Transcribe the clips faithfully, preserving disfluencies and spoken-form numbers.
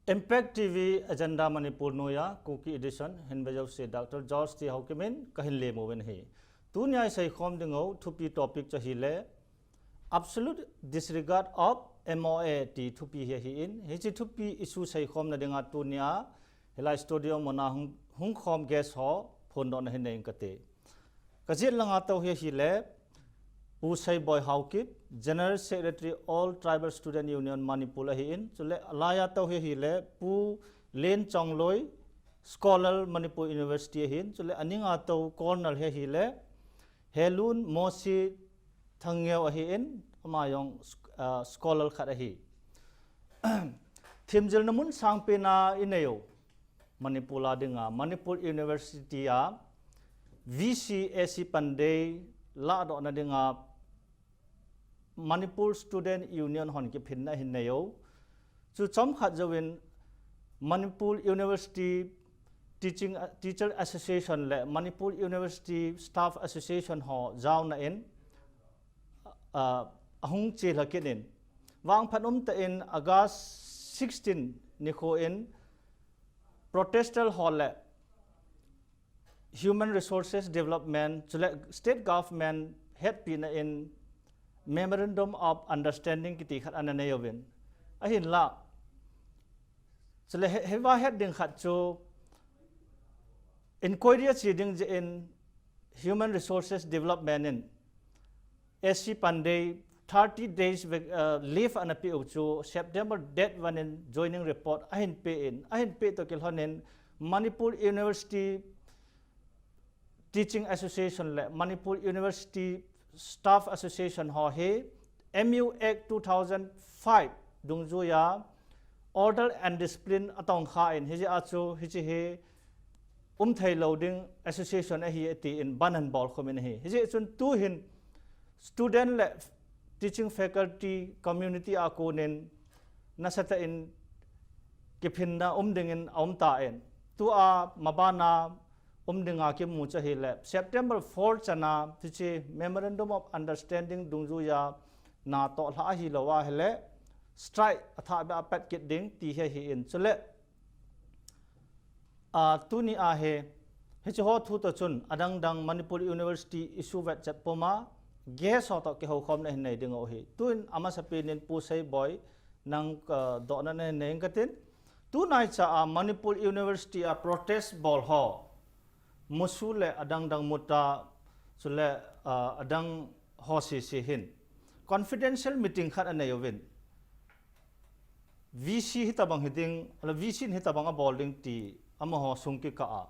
Impact T V Agenda Manipur noiya Kuki Edition hin vejouse Doctor George T Haokip in kahin lemuvin ahi. Tunia iseikhom ding'u thupi topic chu ahile Absolute Disregard of M O A ti thupi hi ahin, hiche thupi issue seikhomna dinga tunia hilai studio muna hung, hungkhom guest ho phondohna hin nei inge kati. Kajih langa tou hi ahile Pu Seiboi Haokip, General Secretary All Tribal Student Union Manipur ahin, chule alaiya tou hi ahile Pu Len Chongloi, Scholar Manipur University ahin, chule aninga tou corner hi ahile Helun Mosi Thangngeo ahin, ama jong sch-, ah, scholar khat ahi. Themjilna mun sangpen a ineiu Manipur a dinga Manipur University a V C A C Pandey ladohna dinga Manipur Student Union hon kiphinna hin neiu. Chu chomkhat jouvin Manipur University Teaching, Teacher Association le Manipur University Staff Association ho jaona in, ah, ahung chelha kit in. Vangphat umtah in August sixteen nikho in protester ho le Human Resources Development, chule State Government hetpina in Memorandum of Understanding kiti khat ana neiuvin. Ahinla, chule hi, hiva het ding khat chu inquiry ache ding jeh in Human Resources Development in A C Pandey thirty days vac-, uh, leave ana peh u chu September date one in joining report ahin pe in, ahin pe toh kilhon in Manipur University Teaching Association le Manipur University Staff Association ho hi M U Act two thousand five dungjuiya order and discipline atongkha in, hijeh a chu hiche hi umthei lou ding association ahi ati in ban ahin bolkhum in ahi. Hijeh chun tuhin student le teaching faculty community a konin nasatah in kiphinna um dingin aumtan, tua mabana um dinga kimu chu ahile September four chana hiche Memorandum of Understanding dungjuiya natoh lha ahilou ahile strike athahbeh a pat kit ding ti hi ahin, chule a, tuni a hi, hiche ho thu toh chun adangdang Manipur University issue vetchet puma guest ho toh kihoukhomna hin nei ding ahi. Tuin amasapen in Pu Seiboi nang, ah, dohna nahin nei inge katin. Tunaicha a Manipur University a protest bol ho, MUSU le adangdang MUTA, chule, ah, adang ho sese hin confidential meeting khat anei uvin. V C hitabang hiding, ala V C in hitabang abol ding ti amaho sung kikah a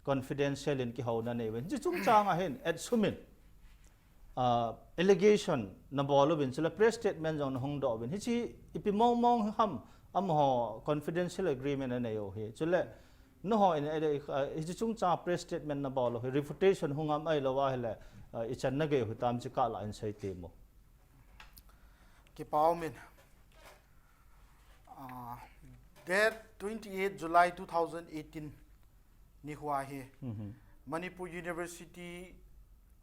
confidential in kihouna anei uvin. Hiche chungchang a hin ATSUM in, ah, allegation nabol uvin, chule press statement jong nahung doh uvin. Hiche ipi mong mong ham amaho confidential agreement anei u hi. Chule nahon, eh, eh, hiche chungchang press statement nabol u hi refutation hung ham ahilou ahile, ah, ichan nagei u hitam hiche kah lah in sei temo. Kipa um in. Ah, date twenty-eight July two thousand eighteen nikho hi. Mhm. Manipur University,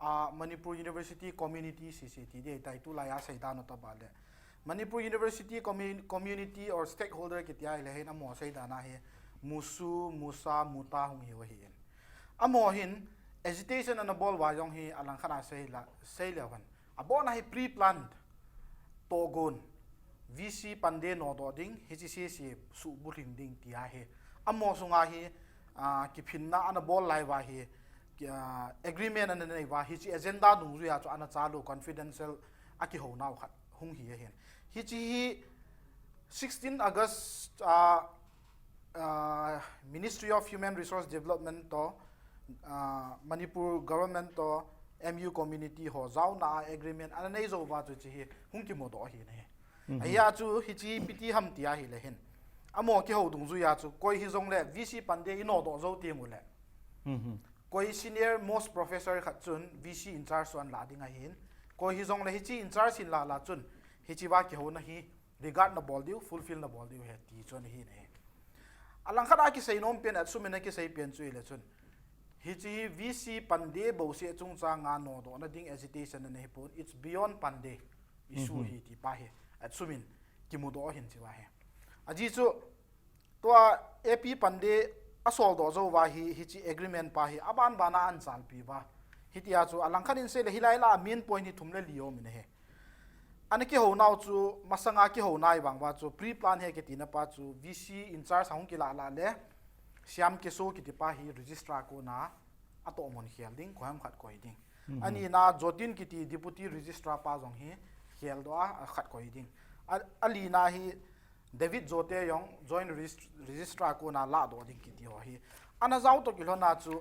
ah, Manipur University Community C C T D tai tulai a seidan u tobang le. Manipur University commu-, community or stakeholder kiti ahile hin amaho seidan a hi MUSU, MUSA, MUTA hung hiu ahin. Amaho hin agitation anabol uva jong hi alangkhat a seila, seileu hen. Abona hi pre-planned, tohgon, V C Pandey nodoh ding, hiche C C suhbulhing ding ti ahi. Amaho sunga hi, ah, kiphinna anabol lai uva hi, ki-, ah, agreement ananei uva, hiche agenda dungjuiya chu anachal u confidential akihounau khat hung hi ahin. Hiche hi sixteen August, ah, ah, Ministry of Human Resource Development toh, ah, Manipur Government toh, M U community ho jaona a agreement ananei jou uva chu hiche hi hung kimudoh ahi nahi. Mhm. Ahia chu hiche ipi ti ham ti ahile hin. Amaho kihou dungjuiya chu koi hijongle V C Pandey inodoh jou tengule. Mhm. Koi senior most professor khat chun V C in charge chu anlah ding ahin. Koi hijongle hiche in charge in lah lah chun hiche uva kihouna hi regard nabol diu, fulfill nabol diu ahi ti chu ana hi nahi. Alangkhat a kisei nom pen, ATSUM in akisei pen chu ahile chun, hiche hi V C Pandey bouseh chungchang a nodohna ding agitation ana hipon, it's beyond Pandey issue, mhm, hi ti pa hi ATSUM in kimudoh ahin hiche uva hi. Ajeh chu Tua A P Pande a soldoh jou uva hi, hiche agreement pa hi aban bana ahin chalpi uva. Hitia chu alangkhat in seile hilai lah a main point hi thum le li aum in ahi. Ana kihou nau chu, masanga kihou nai vang uva chu, pre-plan hi kiti na pa chu, V C in charge ahung kilah lah le, Siam Keso kiti pa hi registrar kona atoh mun khel ding, koi ham khat koi ding. Mhm. Ani na Jotin kiti deputy registrar pa jong hi khel doh a, a khat koi ding. A, ali na hi David Jote jong joint regist-, registrar kona lah doh ding kiti ho hi. Ana jao toh kilhon a chu,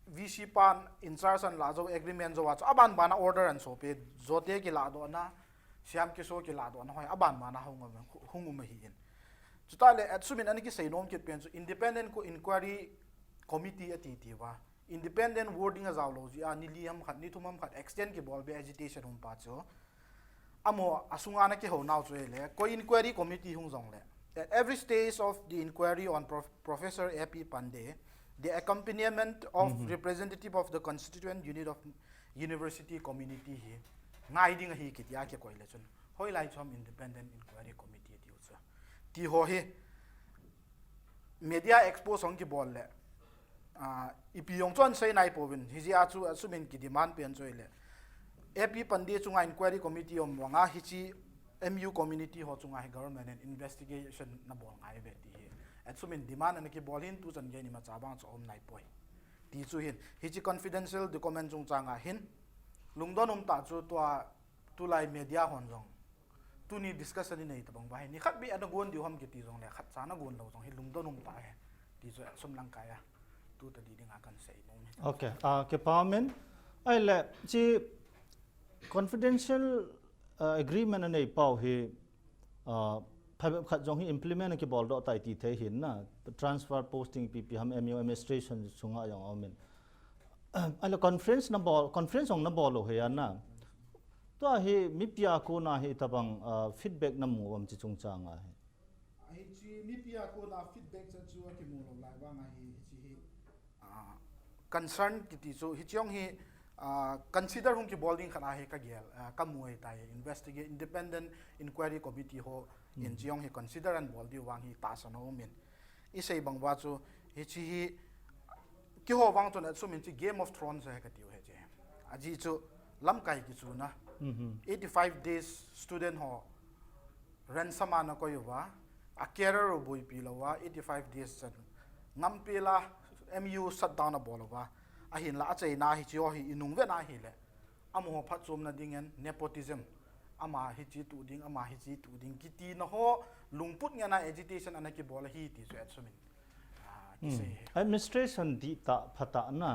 V C pan in charge ahin lah jou, agreement jou a chu aban bana order ahin sopi, Jote kilah doh na, Siam Keso kilah doh na ho hi aban bana hung um, hung um ahi in. Chutah le, ATSUM in ana kisei nom kit pen chu independent co-, inquiry committee ati ti uva. Independent wording ajao lou jeh a, ni li ham khat, ni thum ham khat, extend kibol be agitation um pa chu. Amaho asunga ana kihou nau chu ahile, koi inquiry committee hung jong le. At every stage of the inquiry on Prof-, Professor A P Pande, the accompaniment of Mhm. representative of the constituent unit of university community hi ngai ding ahi kiti a kikoi le chun. Hoilai chu ham independent inquiry committee tiu chu. Ti ho hi media expose hung kibol le, ah, ipi jong chu ahin sei nai pouvin, hijeh a chu ATSUM in kidemand pen chu ahile, A P Pande chunga inquiry committee um vanga hiche M U community ho chunga hi government in investigation nabol ngai uve ti hi ATSUM in demand ana kibol hin, tuchan gei in imacha bang chu aum nai poi. Ti chu hin, hiche confidential document chungchang a hin, lungdon um tah chu tua, tulai media hon jong tuni discussion inei tabang uva hi, nikhat beh ana gon diu ham kiti jong le, khatcha ana gon lou jong hi lungdon um tah ahi. Ti chu ATSUM lang kai a, tu tadi dinga kahin sei nom hi. Okay, ah, kipa um in. Ahile, hiche confidential, ah, agreement anei pau hi, ah, phabep khat jong hi implement kibol doh tai ti thei hin na, transfer posting ipi ipi ham M U administration chunga jong aum in. Ahile conference nabol, conference jong nabol u ahi na. Tua hi mipi a kona hi tabang, ah, feedback namu uvam hiche chungchang a hi. Hiche mipi a kona feedback chan chu akimu lou lai vang ahi, hiche hi, ah, concern kiti chu, hiche jong hi, ah, consider hung kibol ding khat ahi kagel, ah, kamu ahitai, investigate, independent inquiry committee ho in Hmm. hiche jong hi consider ahin bol diu vang hi tahsan aum in. Isei bang uva chu, hiche hi, keiho vang chun ATSUM in hiche Game of Thrones ahi katiu ahi hiche. Ajeh chu lamkai kichuna. Mhm. Eighty-five days student ho ransom a ana koi uva, a career u boipi louva, eighty-five days chan ngampela M U shutdown abol uva, ahinla achaina hiche ho hi inung vet na ahile, amaho phatchomna dingin nepotism, ama hiche tu ding, ama hiche tu ding, kiti na ho lungput ngen a agitation ana kibol ahi ti chu ATSUM in, ah, Hmm. kisei ahi. Administration dihtah phatah na,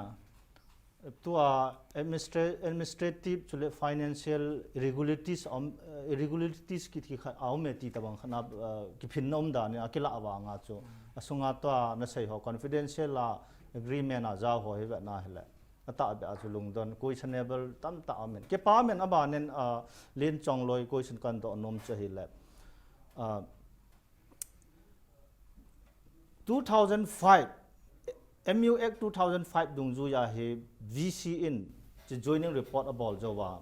tua administra-, administrative chule financial irregularities um, eh, irregularities kiti khat aum e ti tabang khat na, eh, kiphinna um dan in akilah vang a chu. Hmm. Asunga tua nasei ho confidential a agreement a jao ho hi vet na ahile, atahbeh a chu lungdon, questionable tamtah aum in. Kipa um in, aban in, ah, Lenchongloi question kahin doh nom chu ahile, ah, two thousand five, M U Act two thousand five dungjui a hi V C in hiche joining report abol jou uva,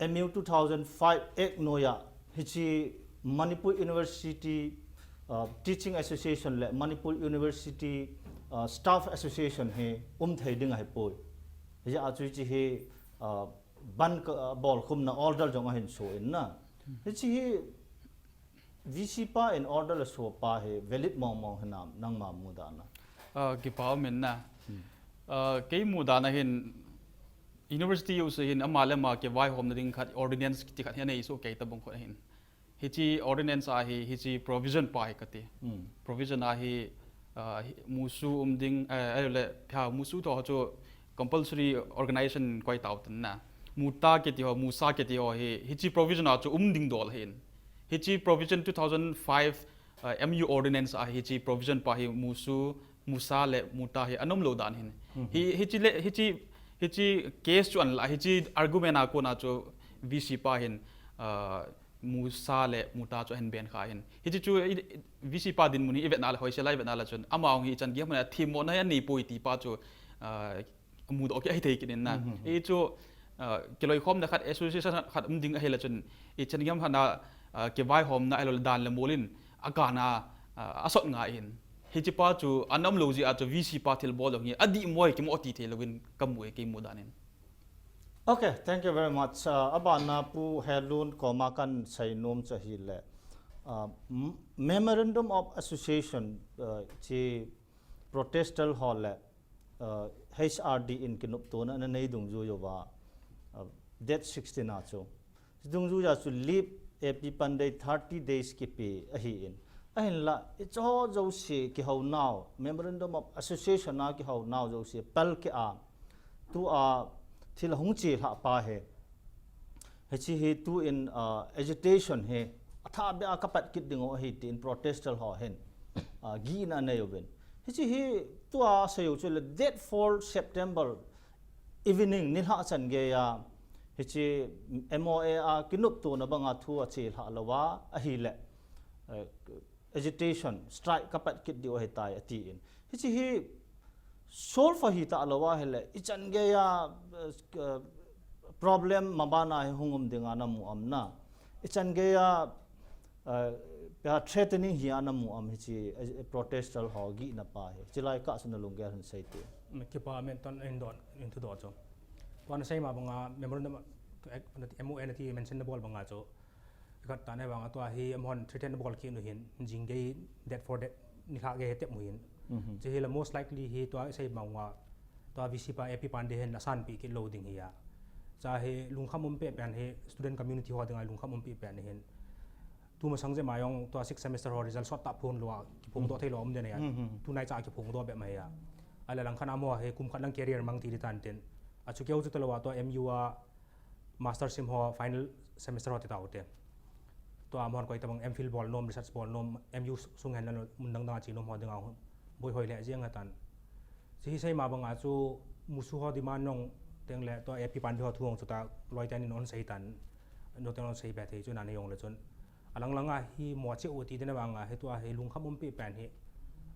M U two thousand five Act noiya hiche Manipur University, uh, Teaching Association le Manipur University, uh, Staff Association hi um thei ding ahipoi. Hijeh a chu hiche hi, uh, ban ka, uh, bolkhumna order jong ahin so in na. Hiche hi V C pa in order aso pa hi valid mong mong hinam nangma mudan a? Ah, kipa um in na. Hmm. Ah, kei mudan a hin university U C hin ama le ama kivaihomna ding khat ordinance kiti khat hi anei soh kei tabang khu ahin. Hiche ordinance a hi, hiche provision pa hi kati. Hmm. Provision a hi, ah, hi, musu um ding, eh, ahile, ha, musu toh chu compulsory organization koi tau tan na. Muta kiti ho, musa kiti ho hi, hiche provision a chu um ding dol ahin. Hiche provision two thousand five, uh, M U ordinance a hiche provision pa hi musu, musa le muta hi ana um lou dan ahin. Mhm. Hi, hiche le, hiche, hiche case chu ahin la, hiche argument a kona chu V C pa hin, uh, musa le muta chu ahin ban kha ahin. Hiche chu i, i, V C pa dinmun hi ivet na le, hoisel a ivet na le chun, ama hung hi ichan gei ham a themmo na hi anei poi ti pa chu, uh, mudoh kit ahi thei kit in na. Mhm. Hichu, ah, kiloikhomna khat, association khat um ding ahile chun, ichan gei ham a, ah, kivaihomna ahilou le dan le mol in akana, ah, asot ngai in. Hiche pa chu ana umlou jeh a chu V C pa thilbol jong hi adih mo hi kimo ti thei louvin kamu e, kei mu dan in. Okay, thank you very much. Uh, abana Pu Helun koma kan seinom chu ahile, uh, m- Memorandum of Association, uh, chi protester ho le, uh, H R D in kinoptona ana nei dungjui uva, uh, date sixteen a chu. Dungjui a chu leave A P Pandey thirty days kipe ahi in. Ahinla, hicheho jouse kihounau, Memorandum of Association a kihounau jouse palkeh a, tua thil ahung chelhah pa hi, hiche hi tuin, uh, agitation hi athahbeh a kapat kit ding u ahi tin protester ho hin, uh, gihna anei uvin. Hiche hi tua asei u chu le date four September evening nilhah chan geiya, hiche M O A a kinoptona banga thu achelhah louva ahile, eh, agitation, strike kapat kit diu ahitai atin. Hiche hi solve ahi talou ahile, ichan geiya, eh, problem mabana hi hung um dinga namu am na. Ichan geiya, eh, threatening hi ana mu am hiche, eh, protester ho gihna pa hi. Chilai kah chu nalunggel hin seite. Kipa amen, ton in don in thudoh chu. Tua nasei ma banga memorandum to act, M O A nati mention nabol banga chu. Ikhat tah na vanga tua hi amahon threaten bol kit u hin, jing gei date four date nilhah gei hi tep u hin. Chu hile most likely hi tua isei banga tua V C pa A P Pandey hin asanpeh kit lou ding hi a. Chu hi lungkham umpeh pen hi student community ho dinga lungkham umpeh pen hin. Tumasang jeh ma jong tua sixth semester ho result sottah phonglou a kiphongdoh theilou um den ahi a. Tunai cha kiphongdoh beh mai a. Ahile langkhat a amaho hi kum khat lang career mang ti di tan tin. Achu keu chu talou a tua M U a master sim ho final semester ho ti taute. Tua amahon koi tabang M Phil bol nom, research bol nom, M U sung hen la mun dang dang a che nom ho dinga boi hoi lheh jeng atan. Chu hi sei ma banga chu musu ho demand nong teng le tua A P Pandey ho thu hong chu ta loi ten in hon sei tan. No ten hon sei be thei chu na nei jong le chun. Alang langa hi mo cheh u ti dena vanga hi tua hi lungkham umpeh pen hi.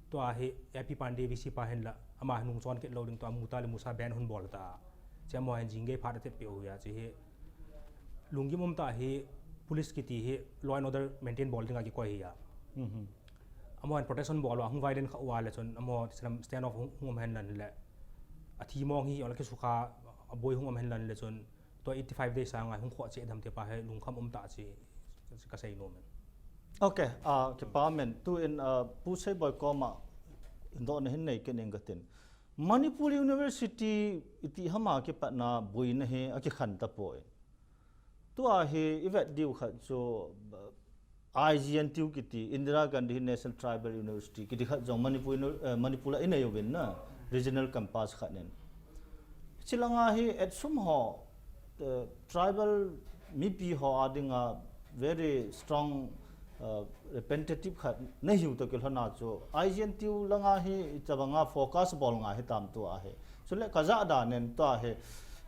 Tua hi A P Pandey V C pa hin la ama nung chon kit lou ding tua muta le musa ban hon bol ta. Chu amaho hin jing gei phat atep peh u hi a chu hi. Lunggim umtah hi police kiti hi law and order maintain bol dinga kikoi hi a. Amaho hin protection bol uva hung violent kha uva le chun amaho stand off hung um hen lan le. Athi mong hi, ola kisukha, aboi hung um hen lan le chun. Tua eighty five days sanga hung khoh cheh dem ti pa hi lungkham umtah chu kasei nom in. Okay, uh, kipa amen. Tuin, uh, Pu Seiboi koma indohna hin nei kit ing katin. Manipur University iti hama kipatna boina hi akikhen tapoi. Tua hi ivet diu khat chu, uh, I G N T U kiti, Indira Gandhi National Tribal University kiti khat jong Manipur, Uni- eh, Manipur a inei uvin na, regional campus khat nen. Chilanga hi etsum ho, eh, tribal mipi ho a dinga very strong, uh, representative khat nahiu toh kilhona chu I G N T U langa hi tabanga focus bol ngai hitam tua hi. Chule kajah dan nen tua hi,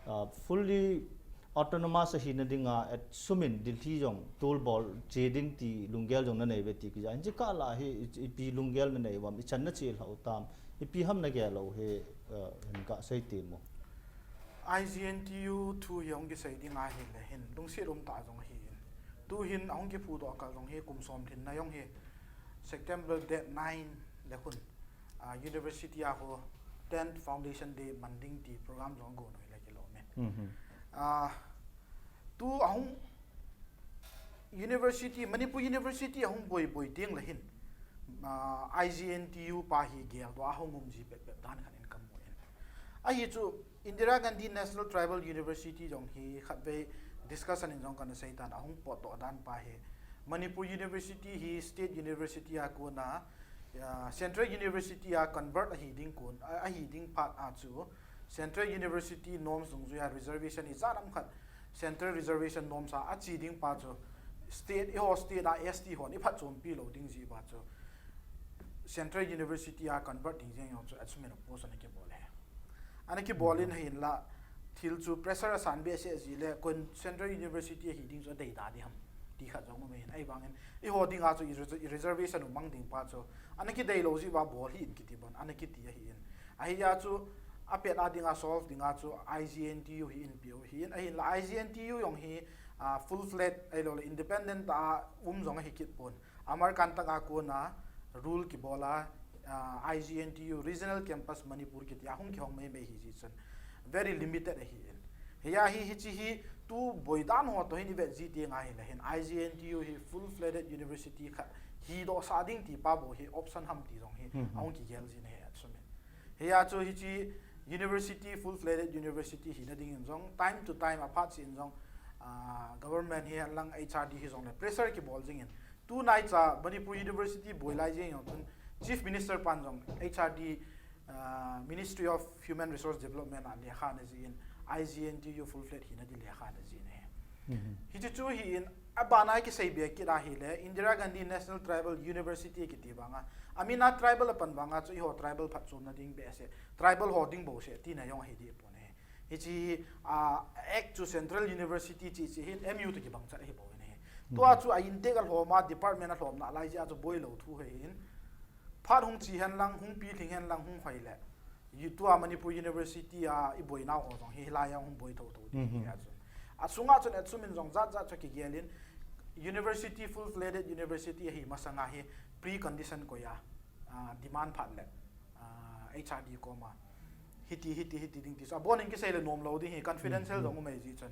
uh, fully autonomous ahina dinga etsum in Delhi jong tolbol che ding ti lunggel jong nanei ve ti kija. Hiche kah lah hi i- ipi lunggel nanei uvam, ichan nachel hou tam, ipi ham nagel u hi, uh, hin kasei temo. I G N T U thu hi hung kisei ding ahile hin, lungset umtah jong ahi in. Tuhin ahung kiphudoh kah jong hi kum som lhinna jong hi September date nine le khun, ah, university a khu tenth foundation day man ding ti program jong agon u hile kilom e. Ah, tu ahung University, Manipur University ahung boi boi teng le hin, ah, I G N T U pa hi geldoh a hung um ji pet pet dan khat in kamu in. Ahi chu Indira Gandhi National Tribal University jong hi khatvei discussion in jong kana sei tan ahung potdoh dan pa hi. Manipur University hi State University a kona, ah, Central University a convert ahi ding kon, ah, ahi ding phat a chu Central University norms dungjui a reservation ijat ham khat Central Reservation norms a ache ding pa chu state, eiho state a S T hon iphatchompi lou ding jeh uva chu Central University a convert ding jeng jong chu etsum in oppose ana kibol e. Ana kibol in ahinla thil chu pressure asan behseh jeh le kon Central University ahi ding chu adei da ding ham ti khat jong um in ahivangin eiho dinga chu i reser- i reservation u mang ding pa chu ana kidei lou jeh uva bol hih in kiti bon ana kiti ahi in. Ahia chu apet a dinga solve dinga chu I G N T U hi in piu hi in ahinla I G N T U jong hi uh, full fledged ahilouleh independent a um jong ahi kit pon. Amarkan tanga kona rule kibola uh, I G N T U Regional Campus Manipur kiti ahung kihong mai mai hi ji chun very limited ahi in. Hiya hi hichi hi tu boidan ho to hin ivet ji ti nga hi le hin I G N T U hi full fledged university kha hi do sa ding ti pa bo hi option ham ti jong hi hmm. Ahung kigel ji na hi at sumin. Hiya chu hichi university full fledged university hi na ding in jong time to time apart si in jong uh, government hi lang H R D hi jong le pressure kibol jing in. Tu nai cha Manipur University boilai jeng jong tun Chief Minister pan jong H R D uh, Ministry of Human Resource Development a lekha na ji in I G N T U full fledged hi na di lekha na ji ne. Hi chu chu hi in abana ki sei be kit a hi le Indira Gandhi National Tribal University kiti banga amina tribal apan banga chu iho tribal phat chom na ding be se tribal ho ding bo se ti na jong hi di pon. Hichi uh, act chu Central University chi chi hin M U to kibang chat hi bo ne. Tua chu a intake a hloma department a hlomna lai ji a chu boi lo thu he hin. Phat hung chi hen lang hung pi thing hen lang hung khoi le. Yu tua Manipur University a i boi nau ho jong hi lai a hung boi tho tho di ya chu. A sunga chun at sumin jong jat jat chu kigel in university full fledged university hi masanga hi precondition ko ya uh, demand phat le uh, H R D koma. Hiti hiti hiti ding ti so abonin kisei le nom lo ding hi confidential dong umei ji chun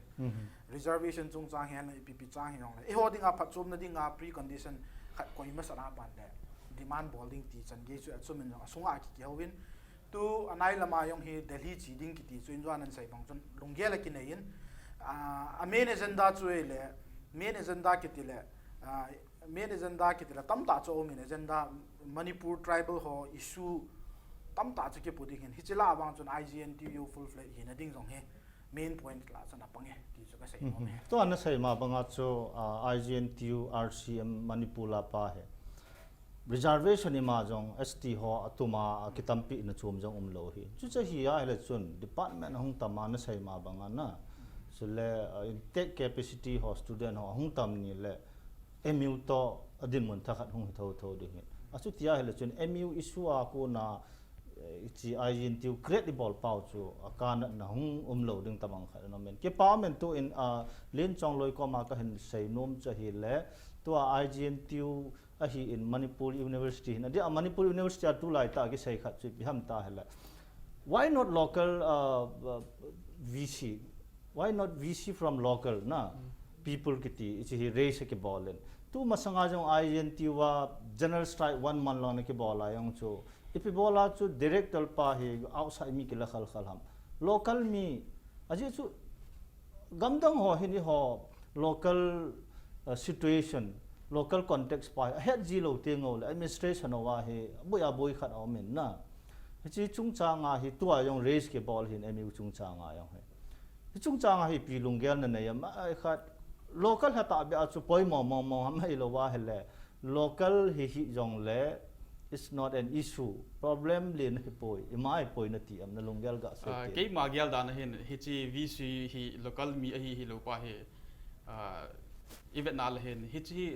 reservation chung chang hian ipi pi chang hi jong le iho ding a phat chom na ding a precondition khat koi masa na ban le demand bol ding ti chan ge chu at sumin jong asunga ki ki hawin tu anai lama jong hi Delhi chi ding kiti chu in juan an sei bang chun lunggel a kinei in a main agenda chu le main agenda kiti le main agenda kiti le tamta chu umin agenda Manipur tribal ho issue tamta chu kipu ding hin hichila bang chun I G N T U full fledged hi na ding jong hi main point la chun apang e ti chu ka sei nom e. Tua na sei ma banga chu uh, I G N T U R C M Manipur la pa he reservation ima jong S T ho atuma kitampi na chom jong um lo hi. Chu che hi a hele chun department hung tama na sei ma banga na. Chule uh, intake capacity ho student ho hung tam ni le M U to adin mun thakhat hung hi tho tho ding hi. Achu tia hele chun M U issue a ko na chi I G N T U create i bol pau chu a kana na hung um lo ding tamang khat no men. Ke pa men tu in a len chong loi ko ma ka hin sei nom cha hi le tua I G N T U ahi in Manipur University hin a dia Manipur University a tu lai ta ki sei khat chu bi ham ta hele. Why not local uh, uh, V C? Why not V C from local na people kiti ichi hi raise ki bolin. Tu masanga jong I G N T U a general strike one month long na ki bola jong chu ipi bola chu director pa hi outside mi kila khal khal ham. Local mi aji chu gamdang ho hini ho local uh, situation local context pa het ji lo te ngo le administration wa hi boi a boi khat a min na. Hichi chungchanga hi tua jong raise ke bol hin M U chungchanga jong hi. Hi chungchanga hi pi lunggel na nei am ai khat local ha ta bia chu poi mo mo mo ham hi lo wa hele local hi hi jong le it's not an issue problem le na hi poi ima hi poi na ti am na lunggel ga se. Kei ma gel dan hin hichi V C hi local mi ahi hi lo pa hi i vet na le hin hichi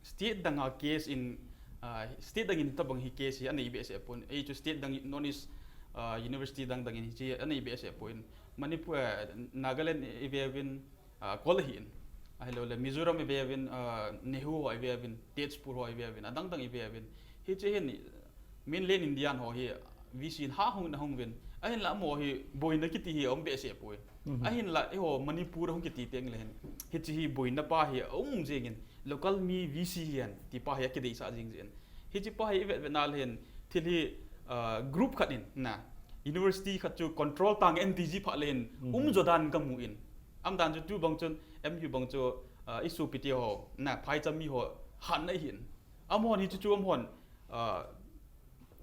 state danga case in uh, state dangin tabang hi case hi anei be se pon ei chu state dang non is uh, university dang dangin hi chi anei be se pon Manipur uh, Nagaland i ve vin uh, kol hi in ahilo le Mizoram i ve vin uh, Nehu ho i ve vin Tezpur ho i ve vin adang dang i ve vin hi chi hin mainland Indian ho hi V C in ha hung na hung vin ahin la mo hi boina kiti hi om be se pon ahin la i ho Manipur hung kiti teng le hin hi chi hi boina pa hi um jengin local mi V C hian ti pa hi a kidei sa jing jin. Hi chi pa hi i vet vet na le hin thil hi uh, group khat in na university khat chu control tang N T G pha le hin um jo dan ka mu in. Am dan chu tu bang chun M U bang chu uh, isu P T ho na phai cham mi ho han na hin. Am hon hi chu chu am hon uh,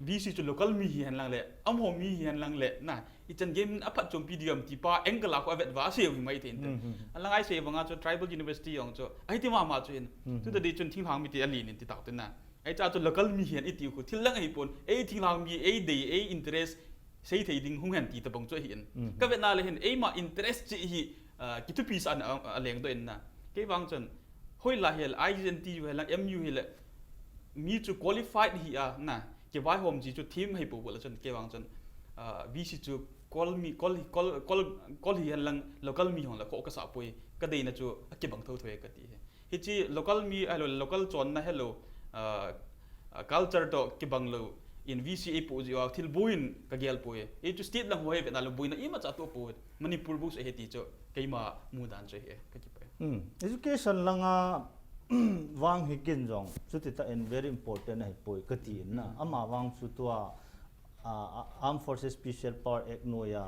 V C chu local mi hi hen lang le, am ho mi hi hen lang le, na, i chan game a phat chom P D M ti pa angle a ko a vet va se u hi mai te in. Alang ai se vanga chu tribal university jong chu, ai ti ma ma chu in. Tu ta di chun thinglhang mi ti a lin in ti tak tu na. Ai cha chu local mi hi hen i ti khu, thil lang ai pon, ei thinglhang mi, ei dei, ei interest, sei thei ding hung hen ti ta bang chu hi in. Ka vet na le hin, ei ma interest chi hi, uh, ki tu pi sa na a leng do in na. Kei vang chun, hoi la hel, I G N T U hel, M U hel, mi chu qualified hi a na. Kivaihom ji chu thim hei pu pu la chun kei vang chun uh, V C chu Kol mi, Kol, Kol, Kol, Kol hihen lang local mi hung la kho kasa poi, kadeina chu akibang thotho e kati hi. Hichi local mi, ahilou local chonna hello, uh, uh, culture to kibang lou in V C A po ji a thil buin kagel poi. Hichu state lang ho he vena lou buina imacha to poi. Manipur bou se hiti chu keima mudan chu he kakipai. Hmm. Education langa vang hi kin jong chuti ta in very important ahi poi kati in na. Hmm. Ama vang chu tua, uh, Armed Forces Special Power Act noiya,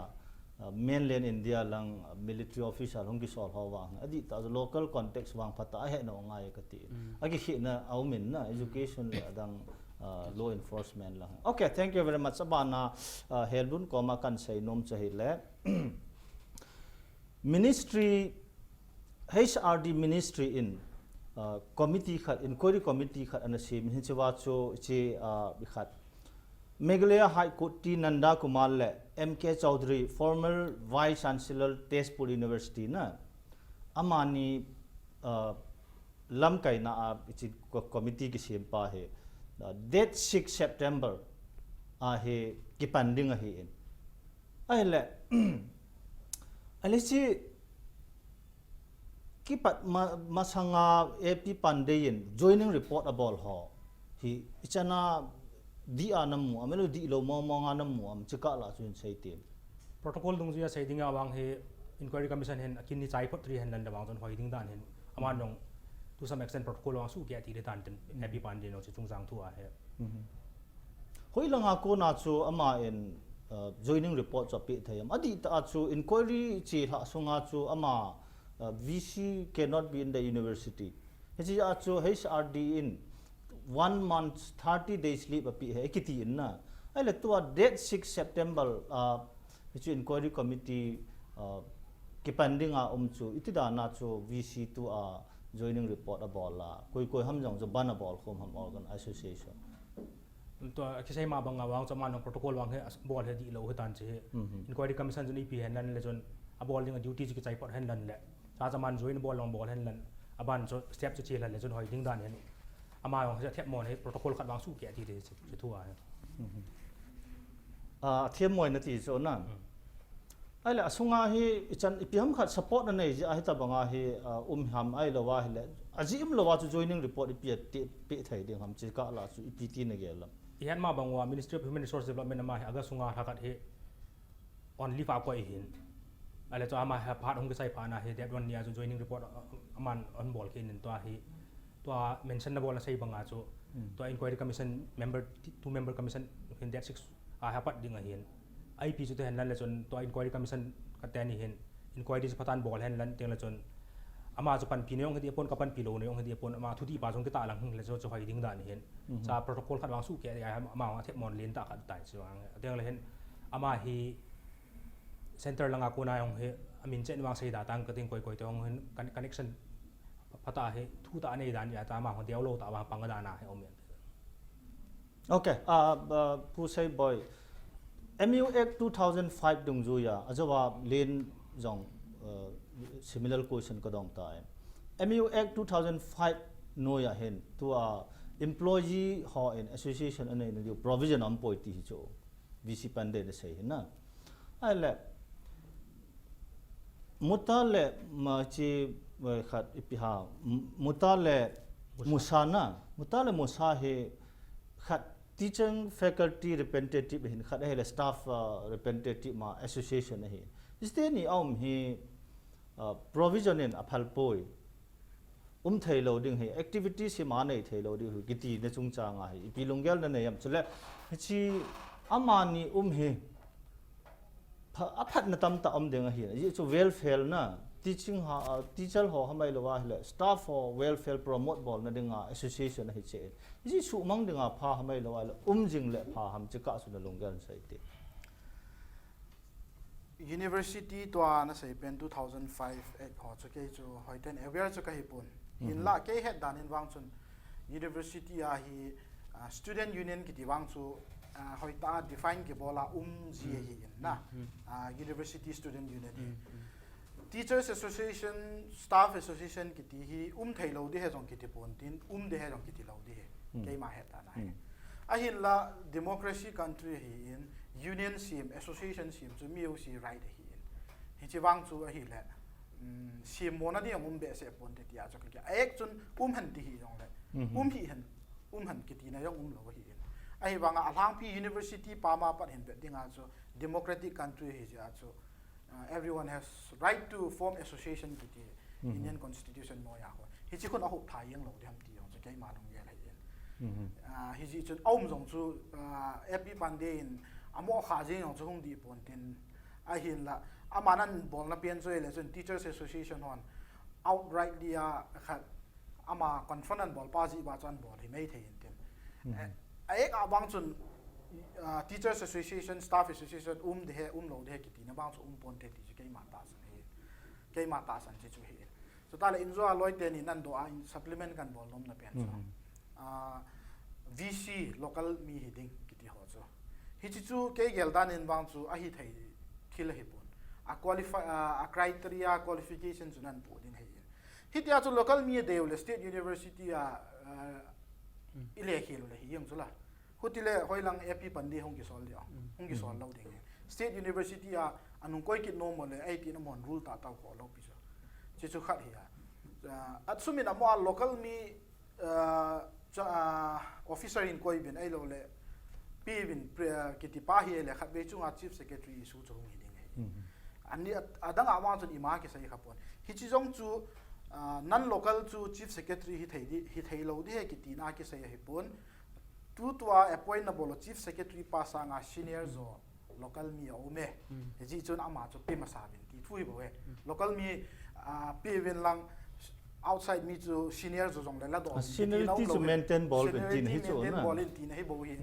uh, mainland India lang, uh, military officer hung kisol ho vang. Adih ta local context vang phat a ahe na ngai kati. Hmm. Akikhehna aum in na education le adang, uh, law enforcement lang. Okay, thank you very much. Abana, uh, Helun koma kan sei nom chu hile. Ministry, H R D Ministry in, uh, committee khat, inquiry committee khat ana sem in hiche va chu hiche, uh, khat. Meghalaya High Court ti Nanda Kumar le M K Chaudhary, former Vice Chancellor Tezpur University na. Amani, uh, lamkaina a hiche co-, committee kisem pa hi, uh, date six September a hi kipan ding ahi in. Ahile, ahile hiche kipat ma-, masanga A P Pande in joining report abol ho hi, ichan a dih a namu am, ahilou dihlou mong mong a namu am, chukah lah chun sei tin. Protocol dungjuia sei dinga vang hi inquiry commission hin akin ni chai phot ri hen lan le vang chun hoi ding dan hin. Aman jong to some extent protocol vang sukeh ti le dan tin A P Pande jong chu chungchang thu ahi. Mhm. Hoilanga kona chu ama in, uh, joining report chu apeh thei am. Adih ta chu inquiry chelhah sunga chu ama, uh, V C cannot be in the university. Hiche a chu H R D in one month, thirty days leave apeh ahi kiti in na. Ahile tua date six September, uh, hichu inquiry committee, uh, kipan dinga um chu iti dan a chu V C tua joining report abol a. Koi koi ham jong chu ban abol khom ham organ association. Tua kisei ma banga vang chu aman protocol vang hi abol hi dihlou hi tan chu hi. Mhm. Inquiry commission chun ipi hen lan le chun abol ding a duty chu kichai phot hen lan le. Cha cha man join bol long bol hen lan. Aban chu step chu chelhah le chun hoi ding dan hin. Ama jong hi athep mon hi protocol khat vang sukeh ti ti chu, chu thu ahi. Mhm. Ah, athep moi nati chu na. Hmm. Ahile asunga hi ichan ipi ham khat support na nei jeh ahi tabanga hi, ah, um ham ahilou ahile. Ajeh umlou a chu joining report ipi ati, peh thei ding ham chukah lah chu ipi ti nagel lam. Ihet ma bang uva Ministry of Human Resource Development ama hi August sunga lha khat hi on leave a koi ahin. Ahile chu ama hi phat hung kisai phat na hi date one ni a chu joining report, uh, aman ahung bol kit in tua hi. Tua mention nabol na sei banga chu. Hmm. Tua inquiry commission member, two member commission hin date six a hi apat ding ahin. Ipi chu te hen lan le chun tua inquiry commission kate ni hin inquiry chu phatah in bol hen lan teng le chun ama chu panpi na jong hiti apon, ka panpi lou na jong hiti apon, ama thuti pa jong kitah lang hung le chu chu hoi ding dan hin. Mhm. Cha protocol khat vang sukeh a ama jong athep mon len tah khat tai chu vang. Teng le hin ama hi center langa kona jong hi amin chen vang sei da tang kating koi koi te jong hin con-, connection phatah hi thu tah anei dan jeh a ta ama jong deulou tah vang pang dan a hi um in. Okay, ah, ah, Pu Seiboi, M U Act two thousand five dungjuia, ajouva len jong, uh, similar question kadong tai. M U Act two thousand five noiya hin, tua employee ho in association anei na diu provision aum poi ti hi chu, V C Pande in asei hi na. Ahile, Muttar le, ma, chi, eh, khat ipi ham, M-, Muttar le Musa. Musa na, Muttar le Musa hi khat teaching faculty representative hin khat ahile staff, uh, representative ma association ahi. Chuteni aum hi, uh, provision in aphal poi. Um thei lou ding hi, activities hi ma nei thei lou ding hi, kiti na chungchang a hi, ipi lunggel nanei am chule, hichi amani um hi, pha-, aphatna tamtah um ding ahi, ajeh chu welfare na, teaching ha, ah, teacher ho hamai lou ahile, staff ho welfare promote bolna dinga association ahi che. Hichi suhmang dinga pha hamai lou ahile, um jing le pha ham chukah chu na lunggel sei te. University tua nasei pen two thousand five Act ho chu kei chu hoiten aware chu kahi pon. Mhm. Hinlah kei het dan in vang chun university a hi, ah, student union kiti vang chu, ah, hoitah a define kibol a um ji ahi in na. Mhm. Ah, University Student Union hi. Mhm. Teachers Association, Staff Association kiti hi um thei lou di he jong kiti pon tin, um di he jong kiti lou di he. Mhm. Keima het dan a hi. Mhm. Ahinlah democracy country ahi in, union sem, association sem chu mi jouse right ahi in. Hiche vang chu ahile, um, semmona ding jong um behseh ponte tia chu ka, a ek chun um hen ti hi jongle, um hi hen, um hen kitina jong um lou ahi in. Ahivanga alhangpi university pam a pat hin vet dinga chu democratic country ahi jeh a chu, uh, everyone has right to form association kiti Indian constitution noiya ho. Hiche khun ahop tha jeng lou ding ham ti jong chu keima lunggel ahi in. Ah, hijeh chun aum jong chu, ah, A P Pande in amo kha jeng jong chu hung dih pontin, ahinla, aman abolna pen chu ahile chun Teachers Association hon outrightly a khat ama confront anabol pa jeh uva chu anabol hi maithei intin. Eh, a ek a vang chun, ah, Teachers Association, Staff Association um ding ahi, um lou ding ahi kitina vang chu um ponte ti chu keima tahsan ahi. Keima tahsan chu chu ahi. Chutah le injo a loi teni nandoh a in supplement kanabol nomna pen chu. Ah, V C local mi hiding kiti ho chu. Hiche chu kei gel dan in vang chu ahithei thil ahipon. A qualify, ah, a criteria qualification chu nanpoh ding ahi in. Hitia chu local mi adei u le state university a, ah, ile khel u le hi jeng chu la. Hutile hoilang A P Pande hung kisol ding, hung kisol lou ding. State university a, anung koi kit nom u le, eighteen amahon rule tahtah khoh lou pi chu. Hiche chu khat hi a. Ah, asum in amo a local mi, ah, cha, ah, officer in koi uvin ahilou le, pe uvin, pre-, ah, kiti pa hi le khatvei chunga chief secretary issue chu hung hi ding ahi. Ani a, adang a vang chun ima kisei kha pon. Hiche jong chu, ah, non local chu chief secretary hithei di, hithei lou ding ahi kitina kisei ahipon. Tutua appoint nabol u chief secretary pa sanga senior jo local mi aume. Hijeh chun ama chu pe masa uvin ti thu hi bou e. Local mi, ah, pe uvin lang outside mi chu senior jo jongle ladoh uvin ti seniority chu maintain bol uvin tina hi chu maintain bol in tina hi bou hi.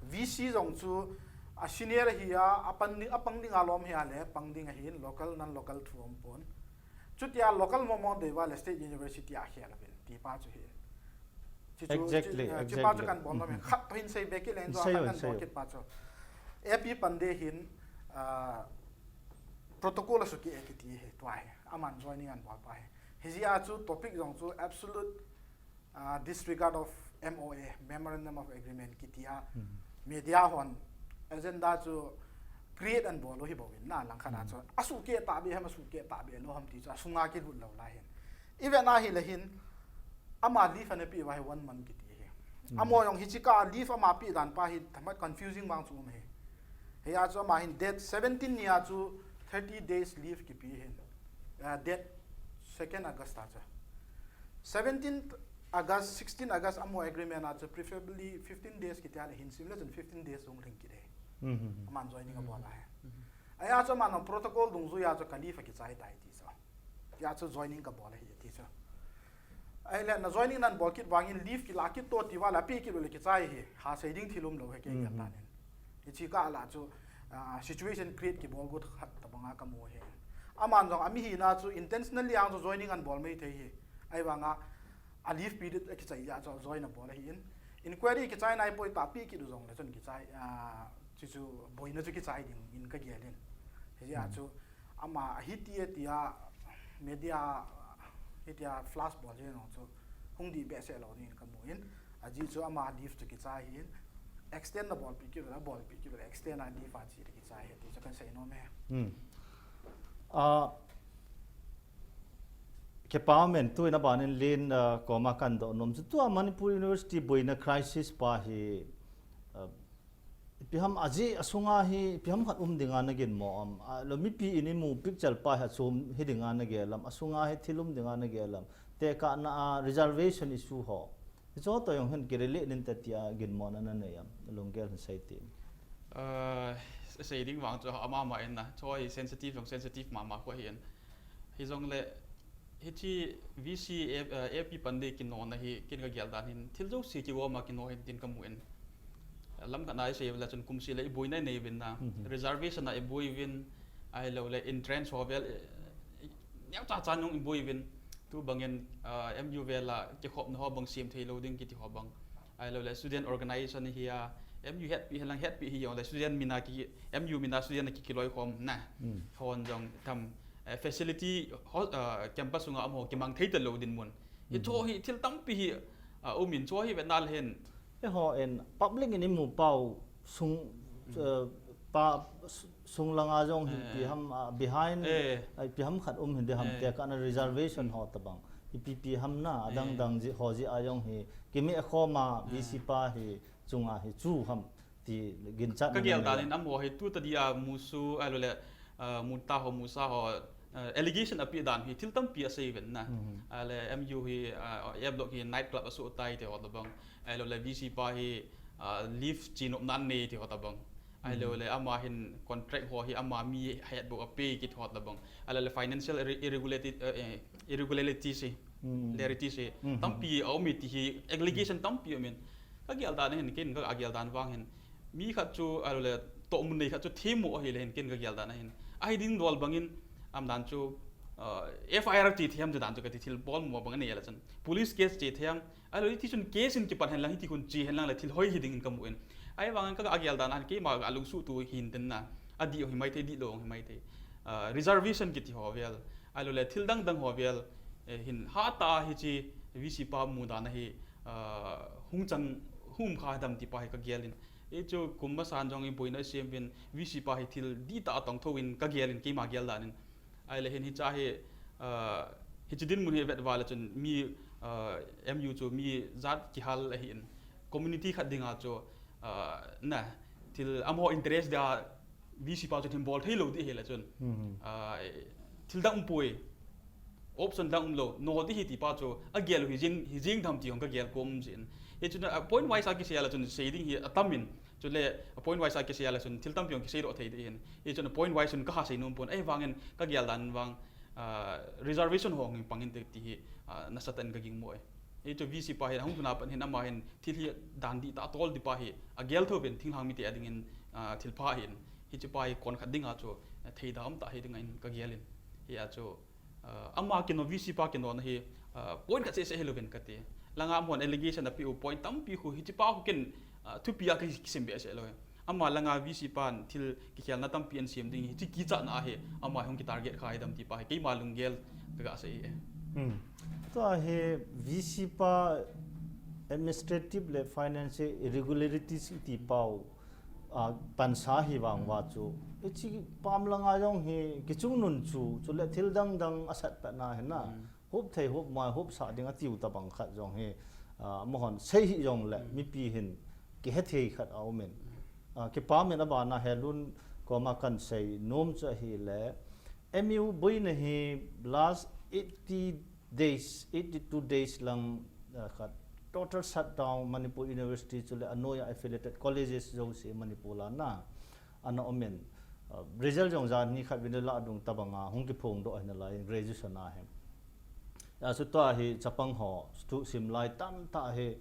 V C jong chu a senior ahi a, apang ding, apang ding alom hi a le, pang ding ahin, local, non local thu um pon. Chutia local mong mong dei uva le state university a khel uvin ti pa chu hi. Exactly, exactly. Hiche pa chu kanbol nom in khat pa hin sei be kit leng chu, khat kanbol kit pa chu. A P Pande hin, ah, protocol asukeh e kiti hi tua hi. Aman joining anabol pa hi. Hijeh a chu topic jong chu absolute, ah, disregard of M O A, Memorandum of Agreement kiti a. Media hon agenda chu create anabol u hi bou in na langkhat a chu. Asukeh tahbeh ham, asukeh tahbeh lou ham ti chu asunga kilut lou lai hin. Ivet na hile hin, ama leave ana pe uva hi one month kiti hi. Amo jong hiche kah a leave ama pe dan pa hi, thamat confusing vang chu um hi. Hia chu ama hin date seventeen ni a chu thirty days leave kipe hin. Ah, date second August a chu. Seventeen August, sixteen August amo agreement a chu preferably fifteen days kiti a le hin sim le chun fifteen days hung lhing kit e. Aman joining abol a hi. Ahia chu aman protocol dungjui a chu ka leave akichai tai ti chu. Tia chu joining kabol ahi ti chu. Ahile na joining nanabol kit vangin leave kila kit to ti uva le ape kit u le kichai hi. Hasei ding thil um lou hi kei gel dan in. Hiche kah a la chu, ah, situation create kibol got khat tabanga kamu hi. Aman jong ami hina chu intentionally ang chu joining anabol maithei hi. Ahivanga a leave period akichai jeh a chu join abol ahi in. Inquiry kichai nai poi tahpi kit u jongle chun kichai, ah, chu chu boina chu kichai ding in kagel in. Hijeh a chu ama hiti tia media hitia flash bol jeng jong chu hung dih behseh lou ding in kamu in. Ajeh chu ama leave chu kichai ahi in. Extend nabolpi kit u le, bolpi kit u le, extend a leave a che le kichai ahi ti chu kahin sei nom e. Ah, kipa umen, tu in aban in Len, ah, koma kahin doh nom chu tua Manipur University boina crisis pa hi, ah, ipi ham ajeh asunga hi, ipi ham khat um dinga naginmo am, ah, lo mipi in imu picture pa hi achom hi dinga nagel am, asunga hi thil um dinga nagel am, tekahna a reservation issue ho. Hiche ho toh jong hin kirelate in te tia ginmona nanei am, lunggel hin sei tin. Ah, sei ding vang chu ama ma in na, chu hi sensitive jong sensitive mama kho hi in. Hijongle, hiche V C A, ah, A P Pande kinona hi, ken kagel dan hin, thil jouse kigom a kino hin tin kamu in. Lamkhat na isei le chun kumseh le iboina inei uvin na, reservation a iboi uvin, ahilou le entrance ho vel, eh, neocha cha nung iboi uvin. Tu bangin, ah, M U vel a kikhopna ho bang sem thei lou ding kiti ho bang. Ahilou le student organization hi a, M U hetpi hilang hetpi hijongle student mina ki, M U mina student a ki, kiloikhom na. Hon jong tham, eh, facility ho, ah, campus sunga amaho kimang thei talou dinmun. Hiche hi thil tampi hi, ah, um in chu hi vet na le hin. Eiho in public in imu pau sung, ah, pa sung langa jong hi ipi ham, behind, ipi ham khat um hi ding ham, tia kana reservation ho tabang, ipi ipi ham na, adang dang ji ho ji a jong hi kimi a khoma VC pa hi chunga hi chu ham ti ginchat. Ka gel dan in amaho hi tu ta dia musu, ahilou le, ah, muta ho, musa ho, ah, allegation api dan hi thil tampi asei ven na. Ahile MU hi, ah, A block hi night club asu tai ti ho tabang. Ahilou le VC pa hi, ah, lift chinop nan nei ti ho tabang. Ahilou le ama hin contract ho hi ama mi het bou ape kit ho tabang. Ahilou le financial irre-, irregularity, eh, eh, irregularities hi, irregularities hi tampi aum e ti hi allegation tampi aum in. Ka gel dan hin, ken ka gel dan vang hin, mi khat chu, ahilou le tohmun nei khat chu themmo ahile hin, ken ka gel dan hin, ahi ding dol bangin, aum dan chu, ah, FIR che thei ham ti dan chu kati, thil bolmo bang anei le chun police case che thei ham, ahilou le hiti chun case in kipan hen lang, hiti khun che hen lang le thil hoi hi ding in kamu in. Ahivangin ka gel dan hin keima alungsuhtu hin tin na, adih hi maithei, dihlou hi maithei, ah, reservation kiti ho vel, ahilou le thil dang dang ho vel, eh, hin hatah a hiche VC pa mu dan ahi, ah, hung chang, hung um kha dam ti pa hi ka gel in. Hichu kum masan jong in boina asem uvin, VC pa hi thil dihtah a tong thou in ka gel in, keima gel dan in. Ahile hin hiche hi, ah, hiche dinmun hi vet uva le chun mi, ah, MU chu mi jat kihal ahi in, community khat dinga chu, ah, na, thil amaho interest dia VC pa chu hin bol thei lou ding ahile chun, ah, thil dang um poi, option dang um lou, no ding ahi ti pa chu agel u hi jing, hi jing tham ti hung ka gel kom jin. Hichun, ah, point wise a kisei a le chun sei ding hi atam in, chule, ah, point wise a kisei a le chun thil tampi hung kisei doh thei ding hin. Hichun, ah, point wise chun ka ha sei nom pon, ahivangin ka gel dan vang, ah, reservation ho hung pang inte ti hi, ah, nasatah in ka gingmo e. Hichu VC pa hin ahung tuna pat hin ama hin thil hi dan dihtah a tol ding pa hi agel thou uvin, thinglhang mite a dingin, ah, thil pha hin. Hiche pa hi kon khat dinga chu, ah, thei dam tah hi ding in ka gel in. Hia chu, ah, ama kino, VC pa kino na hi, ah, point khat seh seh hilou vin kati. Langa amahon allegation api u point tampi khu, hiche pa khu ken, ah, thupi a ka kisim be seh lou. Ama langa VC pan thil kikhelna tampi ahin sem ding, hiche kichatna ahi, ama hung kitarget kha hi dam ti pa hi keima lunggel ka ga sei e. Hmm. Tua hi VC pa administrative le financial irregularities ti pau, ah, pansa hi vang uva chu, hiche pam langa jong hi kichungnun chu, chule thil dang dang asat pat na hi na. Hmm. Hup thei, hup mai, hup sah ding atiu tabang khat jong hi, ah, amahon sei hih jongle, hmm, mipi hin kihe thei khat aum in. Hmm. Ah, kipah in abana Helun koma kan sei nom chu ahile, MU boina hi last eighty days, eighty-two days lang, ah, khat total shutdown Manipur University chule anoiya affiliated colleges jouse Manipur a na. Ana um in, ah, result jong jan ni khat vin le lah dung tabanga hung kiphong doh ahi nalai in graduation a hi. Hia chu tua hi chapang ho, thu sim lai tamtah hi,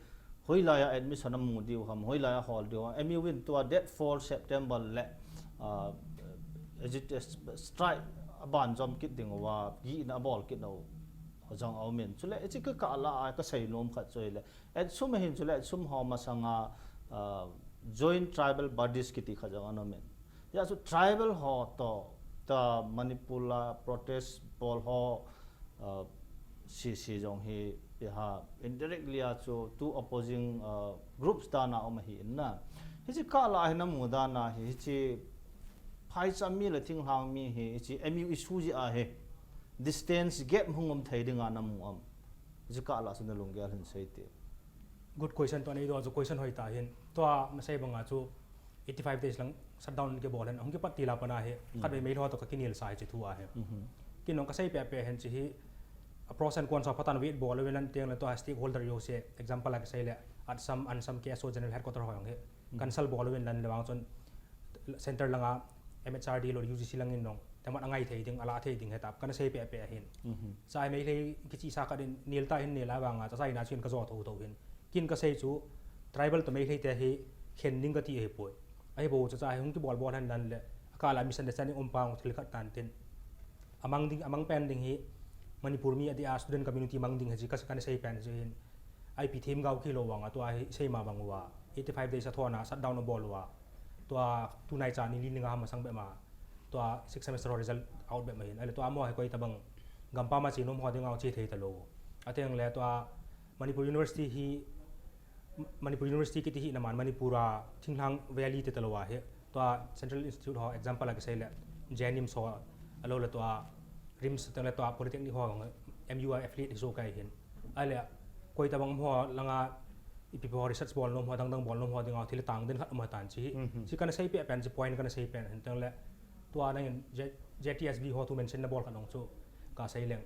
hoilai a admission amu diu ham, hoilai a hol diu ham. MU in tua date four September le, ah, agit-, strike aban jom kit ding uva, gihna abol kit nau jong aum in. Chule, hiche kikah lah a ka sei nom khat chu ahile, ATSUM ahin chule, ATSUM ho masanga, ah, Joint Tribal Bodies kiti khat jong ana um in. Hia chu tribal ho toh, tua Manipur a protest bol ho, ah, sese jong hi, hia indirectly a chu two opposing, ah, groups dan a um ahi in na. Hiche kah lah a hi namu dan a hi, hiche phaicham mi le thinglhang mi hi, hiche MU issue jeh a hi, distance gap hung um thei dinga namu am? Hiche kah lah a chu nalunggel hin sei te. Good question, tua neidoh chu question hoitah ahin. Tua nasei banga chu eighty-five days lang shutdown kibol hin, hung kipat til a pat a hi, hmm, khatvei Meitei ho toh ka kinelsa hiche thu ahi. Mhm. Ken jong ka sei pehpeh hin hiche hi, a pros and cons a phatah in wait bol uvin lang teng le tua stakeholder jouse, example a kisei le, ATSUM, ANSAM, KSO General Headquarter ho jong hi, hmm, consult bol uvin lang le vang chun, center langa MHRD lou UGC lang in jong, temat angai thei ding, alah thei ding hetap, kana sei pehpeh ahin. Mhm. Chule Meitei kichihsa khat in nel tah hin nel a vanga, chacha in a chu ken ka jo thotho hin. Ken ka sei chu, tribal toh Meitei te hi khen ding kati ahipoi. Ahibou chu chacha hi hung kibol bol hen lang le, akah lah a misunderstanding um pang thil khat tan tin. Amang ding, amang pen ding hi, Manipur mi adeh a student community mang ding hi chu ka, kana sei pen chu hin. Ipi themgao kilou vanga, tua hi seima bang uva, eighty-five days a thon a shutdown abol uva, tua tunaicha ni li ni nga ham masang bep ma, tua sixth semester ho result out bep ma hin, ahile tua amaho hi koi tabang gampam a che nom ho dinga che thei talou. Ateng le tua Manipur University hi, Manipur University kiti hi naman Manipur a thinglhang valley te talou ahi. Tua Central Institute ho example a kisei le, JNIMS ho, alou le tua RIMS teng le tua Polytechnic ho, MU a affiliate hi so kai hin. Ahile, koi tabang ho langa, ipi ho research bol nom ho, dang dang bol nom ho, dinga thil tang den khat um tan chi. Mhm. Chi kana sei pe pen, chi point kana sei pen, hin teng le, tua nangin J-, JTSB ho tu mention na bol khat nong chu, ka sei leng.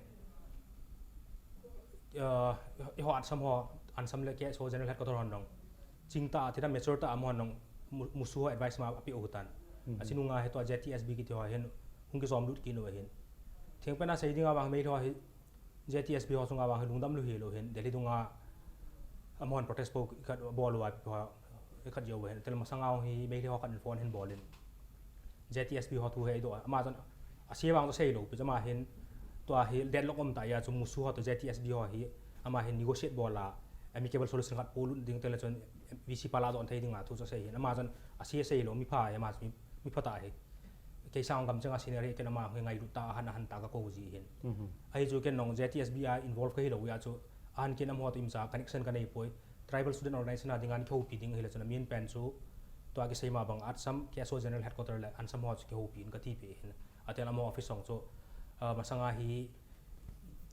Uh, iho ATSAM ho, ANSAM le KSO General Headquarter hon nong. Chingta, thida mature ta amahon nong mu-, MUSU ho advice ma ape u tan. Mhm. Achi nunga hi tua JTSB kiti ho hin, hung kizom lut kit u ahin. Thengpen a sei dinga vang Meitei ho hi, JTSB ho chunga vang hi lungdam lou hilou hin, Delhi dunga amahon protest po khat bol uva, ho, khat jeh u hin, tel masanga hi Meitei ho khat in phone hin bol in. JTSB ho thu hi do, ama chun, ase vang chu sei lou, pi ama hin, tua hi deadlock um ta a chu MUSU ho to JTSB ho hi, ama hin negotiate bol a, amicable solution khat polut ding tele chun VC pa la jon thei dinga thu chu sei hin. Ama chun ase sei lou, mi pha, ama chu mi, mi pha ta hi. Kei sang gam chang a senior hi ken ama hi ngailut ta, ahan, ahan ta ka kou ji hin. Mhm. Ahi chu ken nong JTSB a involve ka hilou a chu, ahan ken amaho to imcha connection ka nei poi. Tribal Student Organization a dinga ni kihoupi ding ahile chun amin pen chu tua kisei ma bang ATSAM, KSO General Headquarter le ANSAM ho chu kihoupi in kati pi hin. Atel amaho office hong chu, ah, masanga hi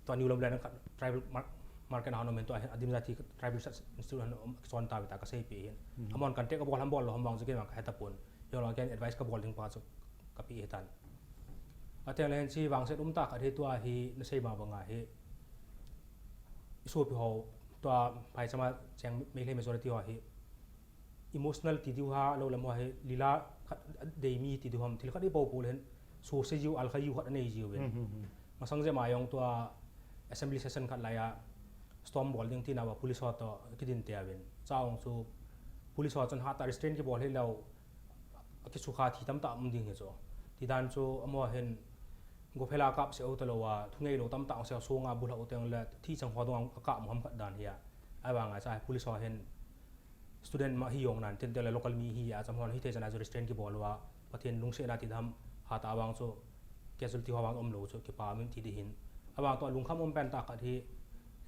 tua New Lomland khat tribal mar-, market a hon um in tua adim jati Tribal Research Institute hon um kichon ta pi ta kasei pi hin. Mhm. Amahon contact abol ham bol lou ham vang chu ken vang kahe tapon. Hijongle ken advice kabol ding pa chu kape hi tan. Atel le hin chi vangset um ta khat hi tua hi nasei ma banga hi. Isopi ho tua phaichama cheng Meitei majority ho hi emotional ti diu ham, lou le amaho hi lila khat dei mi ti diu ham, thil khat i po po le hin, so se jiu, al kha jiu khat anei jiu vin. Hmm, hmm, hmm. Masang jeh ma jong tua assembly session khat lai a storm bol ding tina uva police ho to kidin te uvin. Chua jong chu police ho chun hatah restraint kibol hilou, akisukha thi tamtah um ding hi chu. Ti dan chu amaho hin gophel a kap se u talou a, thunei lou tamtah ong se, songa bulha u teng le thi chang ho dong a kap mu ham khat dan hi a. Ahivang a cha police ho hin student ma hi jong nan tin te le local mi hi a, cham hon hi thei chana chu restraint kibol uva, Pathen lungsetna ti dam, hatah vang chu casualty ho vang um lou chu kipa min ti di hin. Avang tua lungkham um pen tah khat hi,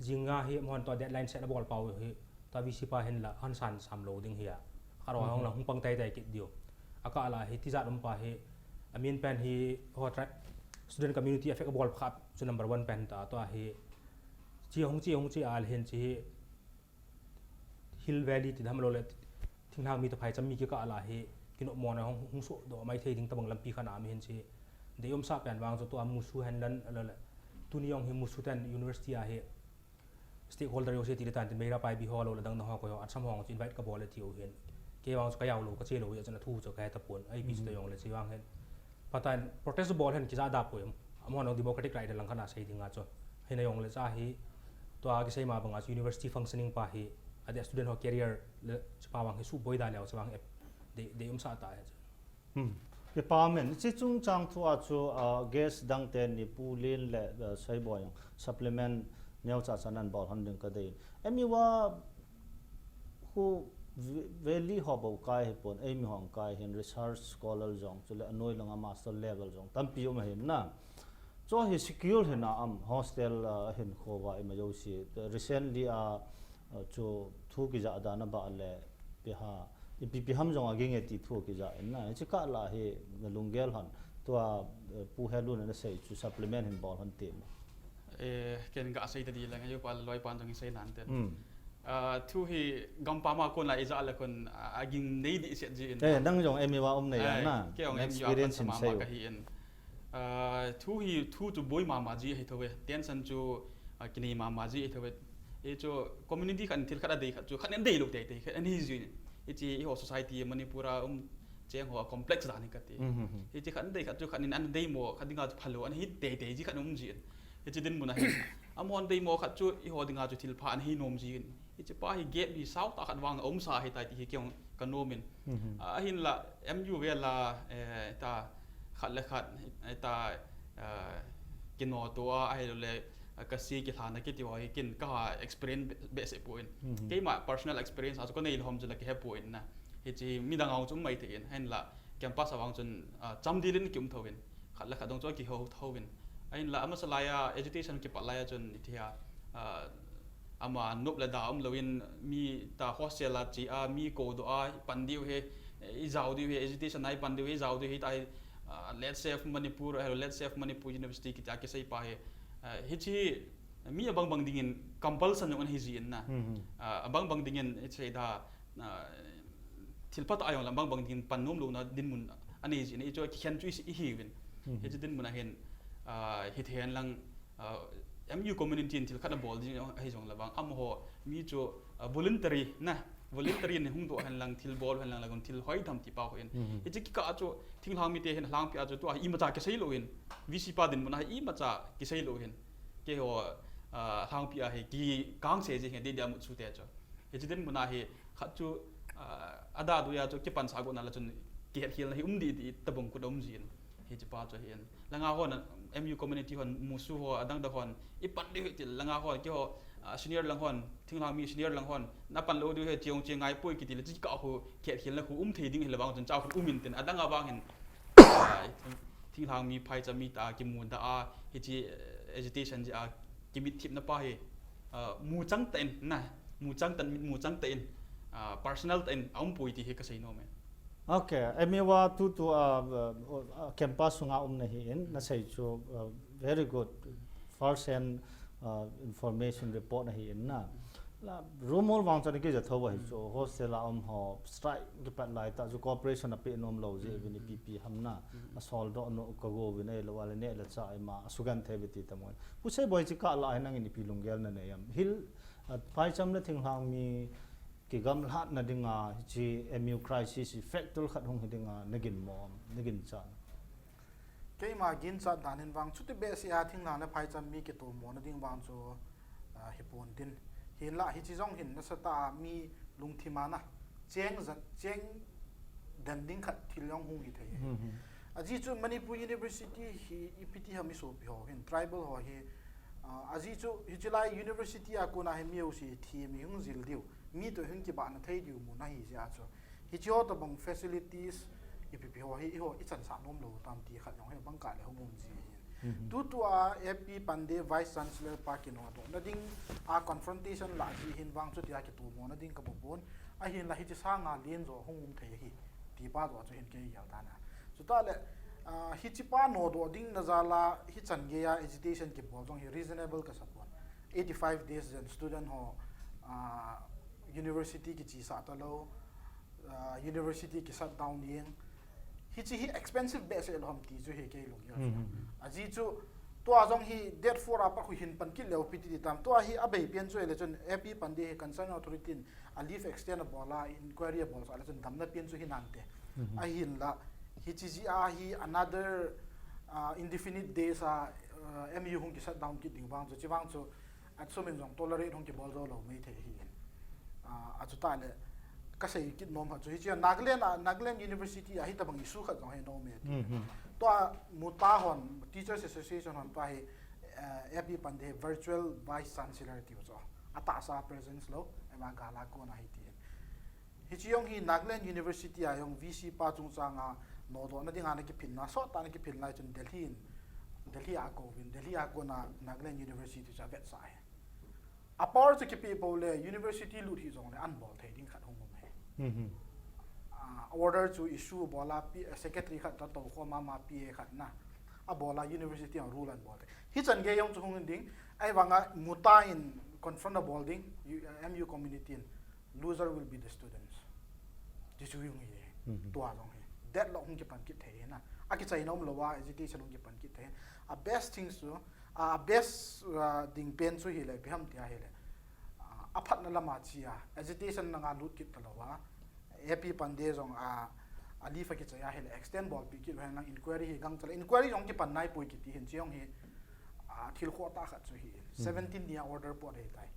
jing a hi amahon tua deadline set abol pau hi, tua VC pa hin la, han san sam lou ding hi a. Khat ho hong la hung pang tai tai kit diu. Akah la hi tijat um pa hi, amin pen hi, ho tra-, student community affect abol kha chu number one pen ta, tua hi, chi hung chi hung chi a le hin chi hi, Hill Valley ti dam lou le, thinglhang mi to phaicham mi kikah la hi, kinopmo na hung, hung sodoh mai thei ding tabang lampi khat a mi hin chi. Dei umsah pen vang chu tua MUSU hen lan, lou le. Tuni jong hi MUSU ten university a hi stakeholder jouse ti le tan tin Meira Paibi ho lou le dang dang ho koi ho, ATSAM ho chu invite kabol e ti u hin. Kei vang chu kajao lou, kache lou, hijeh chun athu chu kahe tapon. Ipi chu ta jong le chi vang hin. Pathen protest bol hen kija da poi. Amahon democratic right lang khat a sei ding a chu. Hina jong le cha hi, tua kisei ma bang a chu university functioning pa hi, a de student ho career le chu pa vang hi suboi da leu chu vang ep dei, dei umsah ta hi chu. Hmm. Kipa min, chi chungchang thu a chu, ah, guest dang te ni Pu Lin le, ah, Seiboi jong supplement neocha cha nan bol hon ding kadei. Emi wa Khu v-, valley ho bou kai hi pon, eimi hong kai hin research scholar jong, chule anoi langa master level jong tampi um ahin na. Chu hi secure hina am, hostel, ah, hin khova ima jouse. Recently, ah, ah, chu thu kija dan a ba le pi ha, ipi pi ham jong aging e ti thu kija in na. Chi kah la hi na lunggel hon. Tua, eh, Pu Helun na sei chu supplement hin bol hon ti. Eh, ken ga sei ta di lang, ayo pa loi pan jong sei nan ten. Hmm. Ah, thu hi gampam a kon la ija le kon, ah, aging nei di set ji in. Eh, nang jong emi wa um nei ya na. Ke jong emi wa experience in sei kahi in. Ah, thu hi thu chu boi mama ji hi tho ve. Tension chu, ah, kinei mama ji hi tho ve. E chu community khat thil khat adei khat chu khat in dei lou tei tei khat ani ji. Hichi eiho society Manipur a um cheng ho complex dan hi kati. Hmm, hmm, hmm. Hichi khat in dei khat chu khat in an dei mo khat dinga chu phalo an hi tei tei ji khat um ji. Hichi dinmun a hi. Amahon dei mo khat chu eiho dinga chu thil pha an hi nom ji. Hichi pa hi gap hi sao ta khat vang a um sa hi tai ti hi kei jong ka nom in. Mhm. Ah, ahin la M U ve la, eh, ta khat le khat, eh, ta, eh, kino to a, ahilou le, eh, ka si kilhana kiti ho hi ken ka ha experience be, behseh poi. Mhm. Keima personal experience a chu ka nei lou ham chu la ka he poi na. Hichi midang a chu um mai thei in. Ahin la campus a vang chun, ah, cham dil in ki um tho in. Khat le khat dong chu a kihou tho in. Ahin la amasa lai a agitation kipat lai a chun itia, ah, ama nop le da um lou in mi ta hostel a chi a mi kou doh a pan diu hi, I jao diu hi, agitation a i pan diu hi, i jao diu hi, ta hi, ah, Let's Save Manipur, hello, Let's Save Manipur University kiti a kisei pa hi. Ah, hichi mi abang bang dingin compulsion jong ana hi ji in na. Hmm, hmm. Ah, abang bang dingin i sei da, ah, thil phat a jong lam bang bang dingin pan nom louna dinmun ana hi ji in, i chu kikhen chu i, i hi uvin. Hmm, hmm. Hichi dinmun a hin, ah, hi thei hen lang, ah, M U community in thil khat a bol ding ahi jong la vang, amaho mi chu, ah, voluntary na, voluntary in hung doh hen lang, thil bol hen lang, lagun thil hoi tham ti pa ho in. Mhm. Hichi kikah chu, thinglhang mite hin lhangpi a chu tua hi imacha kisei lou hin, V C pa dinmun a hi imacha kisei lou hin. Keiho, ah, lhangpi a hi kikang se ji hin, dei dia mut su te chu. Hichi dinmun a hi khat chu, ah, ada du ya chu kipan sa go na la chun kihet khel na hi um di di tabang kut um ji in. Hichi pa chu hi in. Langa hon, M U community hon, musu ho, adang da hon, i pan diu hi til, langa hon, keiho, ah, senior lang hon, thinglhang mi senior lang hon, na pan lou diu hi, chiong chiang ngai poi kiti le, chi ka hu, kihet khel na khu um thei ding hi le vang chun cha khu um in tin, adang a vang hin, ah, thing, thinglhang mi phaicham mi ta, kimu da a, hichi, eh, agitation ji a, kimit thip na pa hi, ah, mu chang ta in, na, mu chang ta in, mu chang ta in, ah, personal ta in, a um poi ti hi ka sei nom e. Okay, M U a tu tu a, uh, uh, campus sunga um na hi in, na sei chu, uh, very good first hand, uh, information report na hi in na. La, rumor vang chan ki ja tho hi chu, hostel a um ho, strike kipat lai ta chu cooperation a pe nom lou ji, vin ipi pi ham na, a sol doh no ka go vin ei lou a le ne la cha ima, a sugan the viti ta mo. Pu Seiboi chi ka la hi nang in ipi lunggel na nei am. Hil, uh, phaicham le thinglhang mi, kigamlatna dinga, hichi M U crisis hi factor khat hung hi dinga, na ginmo, na ginchat. Keima ginchat dan in vang, chuti behseh a thinglhang le phaicham mi kitomona ding vang chu, ah, hi pon tin. Hinla, hichi jong hin nasatah a mi lungthim a na, cheng jat, cheng den ding khat thil jong hung hi thei. Hmm, hmm. Ajeh chu Manipur University hi ipi ti ham i sopi ho hin, tribal ho hi, ah, ajeh chu hichi lai university a kon a hi mi ho si thi mi hung jil diu. Mi to hin kibahna thei diu mun ahi jeh a chu. Hichi ho tabang facilities, ipi pi ho hi, i ho i chansah nom lou tam ti khat jong hi bang kah le hung um ji hi. Mhm. Tu tu a A P Pande Vice Chancellor pa kinodoh na ding a confrontation la ji hin vang chuti a kitomona ding ka bol pon. Ahinla hichi sanga len jo hung um thei hi. Ti pa jo chu hin kei gel ta na. Chuta le, ah, hichi pa nodoh ding na jal a, hichan gei a agitation kibol jong hi reasonable ka sa pon. Eighty-five days jen student ho, ah, university kichi sa ta lou, ah, university ki shut down ding. Hichi hi expensive behseh lou ham ti chu hi kei lunggel. Mhm. Ajeh chu tua jong hi date four a pat khu hin pan kit leu pi ti tam. Tua hi abei pen chu ele chun A P Pande hi concerned authority in a leave extend a bol a, inquiry a bol sa le chun damna pen chu hi nante. Mhm. Ahinla, hichi jeh a hi another, ah, indefinite days a, ah, M U hung ki shut down kit ding vang chu, chi vang chu, a sum in jong tolerate hung kibol jo lou mai thei hi. Ah, a chuta le, ka sei kit nom khat chu hichi a Nagaland a, Nagaland University a hitabang issue khat jong hi nom e ti. Mhm. Tua MUTA hon, Teachers Association hon tua hi, eh, A P Pande hi virtual vice chancellor tiu chu. Atahsa presence lou, ema gal a kon a hi ti. Hichi jong hi Nagaland University a jong V C pa chungchang a nodoh na ding a na kiphin na, sot ta na kiphin lai chun Delhi in, Delhi a kouvin, Delhi a kon a Nagaland University chu a vetsah hi. A power chu kipe pou le, university lut hi jong le, an bol thei ding khat hung um hi. Mhm. Ah, order chu issue bol a, P-, secretary khat ta tou khom a ma P A khat na. A bol a university a rule an bol thei. Hichan gei jong chu hung in ding, ahivang a MUTA in confront a bol ding, U-, M U community in, loser will be the students. Ti chu hung hi. Mhm. Tua jong hi. Deadlock hung kipan kit thei na. A kichaina um lou a, agitation hung kipan kit thei. A best things chu, a best, uh, ding pen chu hi le, ipi ham ti a hi le. Uh, a phatna lam a chi a, agitation na nga lut kit ta lou a. A P Pande jong a, a leave a kichai a hi le, extend bol pi kit lou hen lang inquiry hi gang cha le. Inquiry jong kipan nai poi kiti hin chi jong hi, uh, thil khoh tah khat chu hi. Mhm. Seventeen ni a order pot hi tai.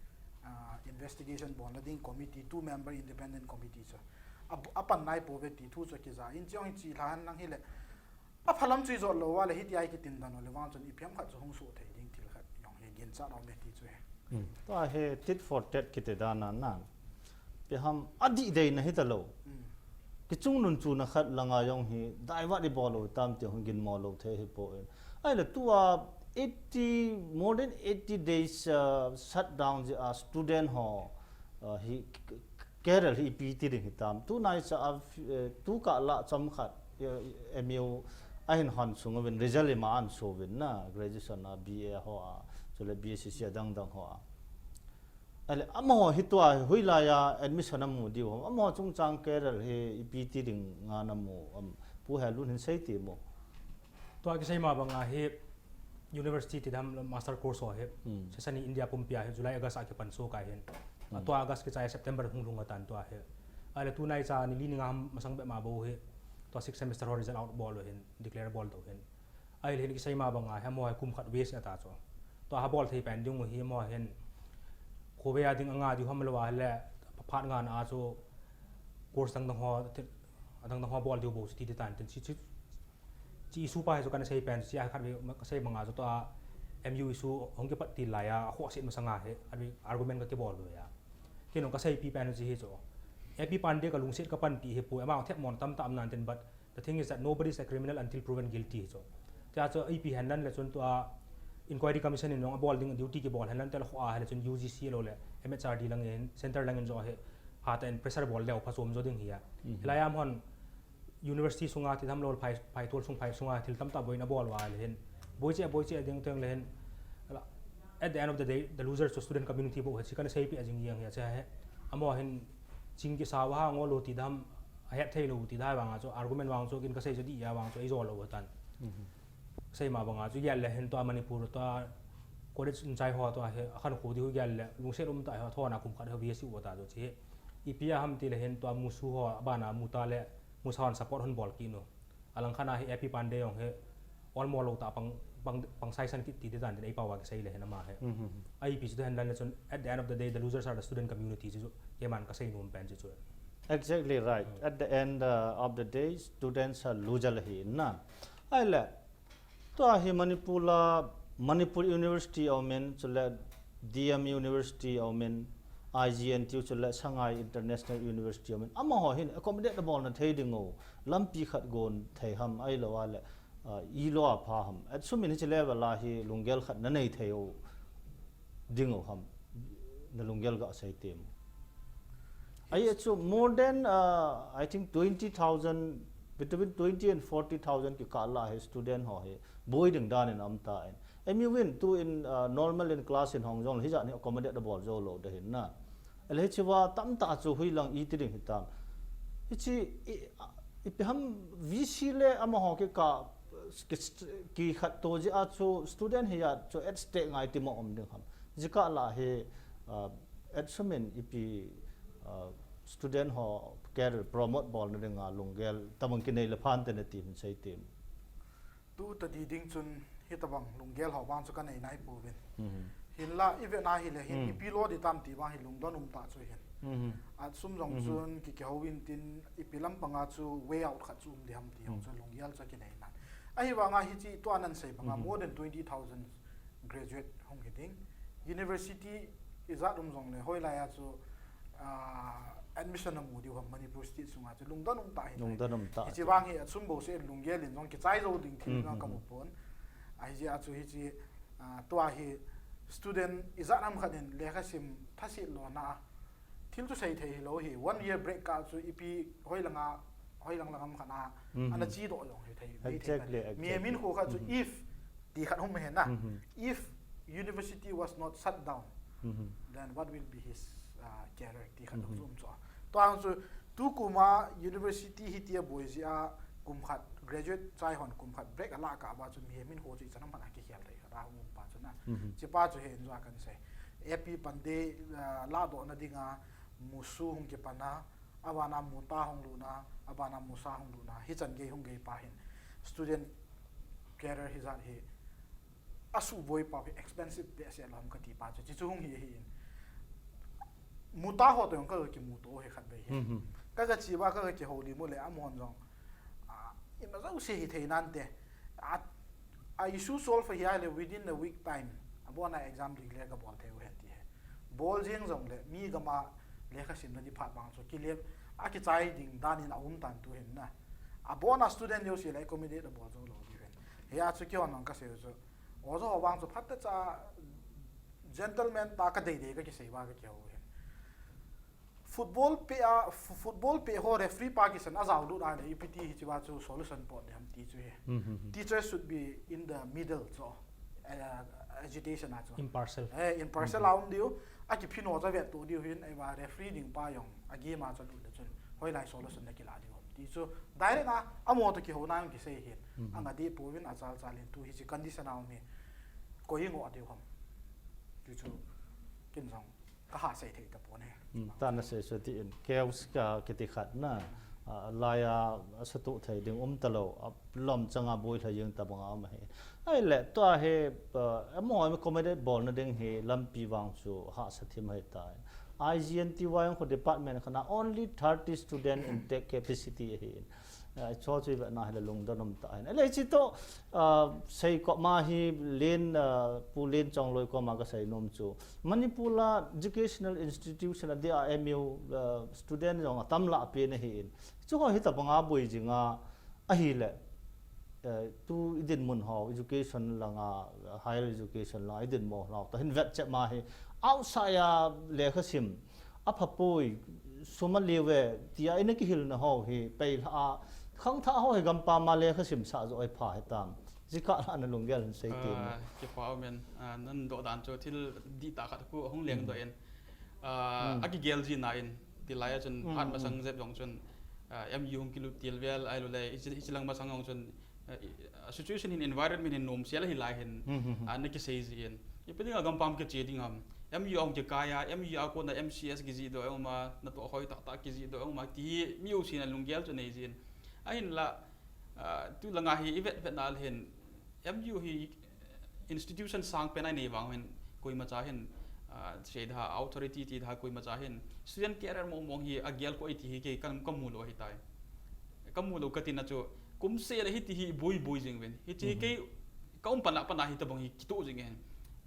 Ah, investigation bol na ding committee, two member independent committee chu. A, a pan nai pou ve ti thu chu kija in chi jong hi chi lhan lang hi le. A phalam chu i jot lou a le hiti a i kitin dan u le vang chun ipi ham khat chu hung soh thei ding thil khat jong hi ginchat a um e ti chu hi. Hmm. Tua hi tit for tat kiti dan a na. Ipi ham adih dei na hi ta lou. Hmm. Kichungnun chuna khat langa jong hi divert i bol lou tam ti hung ginmo lou thei hi poi. Ahile tua eighty, more than eighty days, uh, shutdown jeh a student ho, uh, hi k-, k-, Career hi ipi ti ding hitam. Tunai cha a, eh, tu kah la chomkhat, eh, M U a hin hon sung uvin result ima an so uvin na, graduation a, B A ho a, chule B S C a dang dang ho a. Ale, amaho hi tua, hoilai a admission amu diu ham. Amaho chungchang career hi ipi ti ding nga namu, um, Pu Helun hin sei ti mo. Tua kisei ma banga hi university ti dam master course ho hi. Hmm. Session hi India pumpi a hi July, August a kipan so kai hin. Hmm. Tua August kichai September hung lhung atan tua hi. Ale tunai cha ni li ni nga masang be ma bou hi. Tua sixth semester ho result out bol hin, declare bol do hin. Ahile hin kisei ma banga hi amaho hi kum khat waste ata chu. Tua ha bol thei pen ding u hi amaho hin. Khovei a ding anga diu ham lou a le phat nga na a chu course dang dang ho, dang dang ho bol diu bou chu ti di tan tin chi chi Chi issue pa hi chu kana sei pen chu, chi a khat ve ka sei manga chu tua M U issue hung kipat til lai a, a khohset masanga hi, a ve argument ka kibol ve a. Kei nung ka seipi pen chu hi chu. A P Pandey ka lungset ka panpi hi poi, amang thep mon tamtah um nan tin, but the thing is that nobody is a criminal until proven guilty hi chu. Tia chu ipi hen nan le chun tua inquiry commission in nung a bol ding duty kibol hen nan tel khoa hi le chun U G C lo le M H R D lang in, center lang in jo hi, ha ta in pressure bol leu pha chom jo ding hi a. Mhm. Hilai am hon, university sunga ti tham lo phai, phai tol sung phai sunga thil tamtah boina bol uva le hin. Boi che, boi che ding teng le hin. Ala, at the end of the day, the losers chu student community bou hi chi kana seipi a jing jeng hi a che he. Amaho hin ching kisa uva ha ngol lou ti dam, a het thei lou ti dai vanga chu argument vang chu kin ka sei chu di a vang chu ei jo lou tan. Mhm. Sei ma banga chu gel le hin tua Manipur tua college in chai ho tua hi a khan khu di hu gel le lungset um ta hi thona kum khat ho V S U ta chu chi. Ipi a ham ti le hin tua musu ho bana muta le musa hon support hon bol ki nu. Alang khana hi A P Pandey jong hi olmo lou ta pang, pang, pang sai san kit ti di dan din ei pawa kisei le hin ama hi. Mhm. A ipi chu hen dan le chun at the end of the day the losers are the student community chu keiman ka sei nom pen chu chu. Exactly right. Mm. At the end, uh, of the day, students are loser hi na. Ahile, tua hi Manipur la, Manipur University a um in, chule D M University a um in, I G N T U chule Shanghai International University a um in. Amaho hin accommodate a bolna thei ding u, lampi khat gon thei ham, ahilou a le, uh, i lo a pha ham. At sum in hiche level a hi lunggel khat na nei thei u ding u ham, na lunggel ga sei tem. Ai chu more than, uh, I think twenty thousand, between twenty and forty thousand kikah la hi student ho hi boi ding dan in um ta in. M U in tu in, uh, normal in class in hong jong hijat ni accommodate a bol jo lou de hin na. Ele hiche va tamtah chu hoilang iti ding hitam. Hiche i, ipi ham V C le amaho kikah ki, kikhat to jeh a chu student hi a chu at stake ngai ti mo um ding ham. Jikah la hi, uh, at sum in ipi, uh, student ho career promote bolna dinga lunggel tabang kinei le phan te na ti hin sei tem. Tu tadi ding chun hitabang lunggel ho vang chu ka nei nai pouvin. Mhm. Hinla i vet na hile hin, mhm, ipi lo di tam ti vang hi lungdon um ta chu hin. Mhm. At sum jong, mhm, chun ki, kihou in tin ipi lampanga chu way out khat chu um di ham ti jong, mhm, chu lunggel chu kinei nan. Ahivanga hiche tua nan sei banga, mhm, more than twenty thousand graduate hung hi ding. University ijat um jong le hoilai a chu, ah, admission amu diu ham Manipur state sunga chu lungdon um ta hi. Lungdon um ta. Hiche vang hi a sum bou se lunggel in jong kichai jou ding thil, mhm, nga ka mu pon. Ahijeh a chu hiche, ah, tua hi student ijat ham khat in lekha sim thasit lona a thil chu sei thei hilou hi. One year break kah chu ipi hoilanga, hoilang lang ham khat a, mhm, ana chi doh jong hi thei, thei. Exactly, exactly. Mi min khu khat chu, mhm, if ti khat hung hen na. Mhm. If university was not shut down, mhm, then what will be his, uh, career ti khat, mhm, um chu. Tua chu tu kum a university hi tia boi jeh a kum khat graduate chai hon kum khat break ala kah va chu mi min khu chu ichan ham khat a kikhel thei khat a hung um pa chu na. Mhm. Hiche pa chu hin jua kan sei. A P Pandey, uh, ladoh na dinga musu hung kipan a, abana muta hung lutna, abana musa hung lutna, hichan gei hung gei pa hin student career hijat hi asuboi pa hi expensive behseh lou ham kati pa chu, hichu hung hi, hi in. Muta ho to jong ka kimuto hi khat vei hi. Mhm. Ka, ka chi va ka, ka kihoulim u le amahon jong, ah, ima jouse hi thei nante. Ah, a issue solve hi a le within a week time, abona exam declare ka bol thei u hen ti hi. Bol jeng jong le mi gam a lekha simna department chu kile, akichai ding dan in aum tan tu hin na. Abona student jouse le accommodate abol jou lou diu hin. Hia chu kihon mang ka sei chu. Oja ho vang chu phat ta cha gentleman ta ka dei dei ka kisei va ka kihou hin. football pe a, fu- football pe ho referee pa kisan a jao lut a le, ipi ti hichi va chu solution pot de ham ti chu he. Teachers should be in the middle chu. Uh, agitation a chu. Impartial. Eh, impartial a um diu. A kiphin ho cha vet tu diu hin, eh, va referee ding pa jong a game a cha lut le chun. Hoilai solution na kila diu ham ti chu. Direct a, a mo to kiho na jong kisei hin. Anga di po vin a chal chal hin tu hichi condition a um hi. Koi ngo diu ham. Ti chu. Kin jong. Ka ha sei thei ta pon he. Ta na sei chu ti in. Chaos ka kiti khat na. A, lai a, a satu thei ding um ta lo. A lom changa boi hla jing ta banga um he. Ai le, tua he, a, amo accommodate bol na ding he lampi vang chu ha sa thim he ta. I G N T Y ang ko department khana only thirty student intake capacity he. A, cho chu ve na he la lungdon um ta he. Le chi to, a, sei ko ma hi len, a, Pu Len Chongloi ko ma ka sei nom chu. Manipur la educational institution a dia M U, uh, student jong a tam la pe na hi in. Chu ho hi ta banga boi jinga a hi le, uh, tu i din mun ho education langa, uh, higher education langa i din mo ho ta hin vet che ma hi outside a lekha sim a pha poi suma lewe tia ina ki hil na ho hi pei la a khang tha ho hi gam pa ma lekha sim sa jo ai pha hi tam. Jika la na lunggel hin sei ti. Ah, kipa men, ah, nan do dan chu thil di ta khat ku hung leng do in. Ah, a kigel ji na in, ti lai a chun, phat masang jep jong chun, ah, M U hung kilut til vel, ai lo le, ichi, ichi lang masang jong chun, ah, i- ah, situation hin environment hin nom sel hi lai hin, ah, na kisei ji in. Ipi ding a gampam kichi ding ham. M U hung kikai a, M U a kona M C S kiji do, ma, na to hoi tak tak kiji do, ma, ti hi mi u sin a lunggel chu nei ji in. A hin la, Ah, tu langa hi i vet vet na le hin, M U hi institution sang pen a nei vang hin, koima cha hin, ah, sei da authority ti da koima cha hin, student career mo mong hi a gel ko ti hi ke kan ka mu lo hi tai. Ka mu lo ka ti na chu, kum se le hi ti hi bui bui jing ven. Hi ti hi ke ka um pana pana hi ta bang hi kitu jing hin.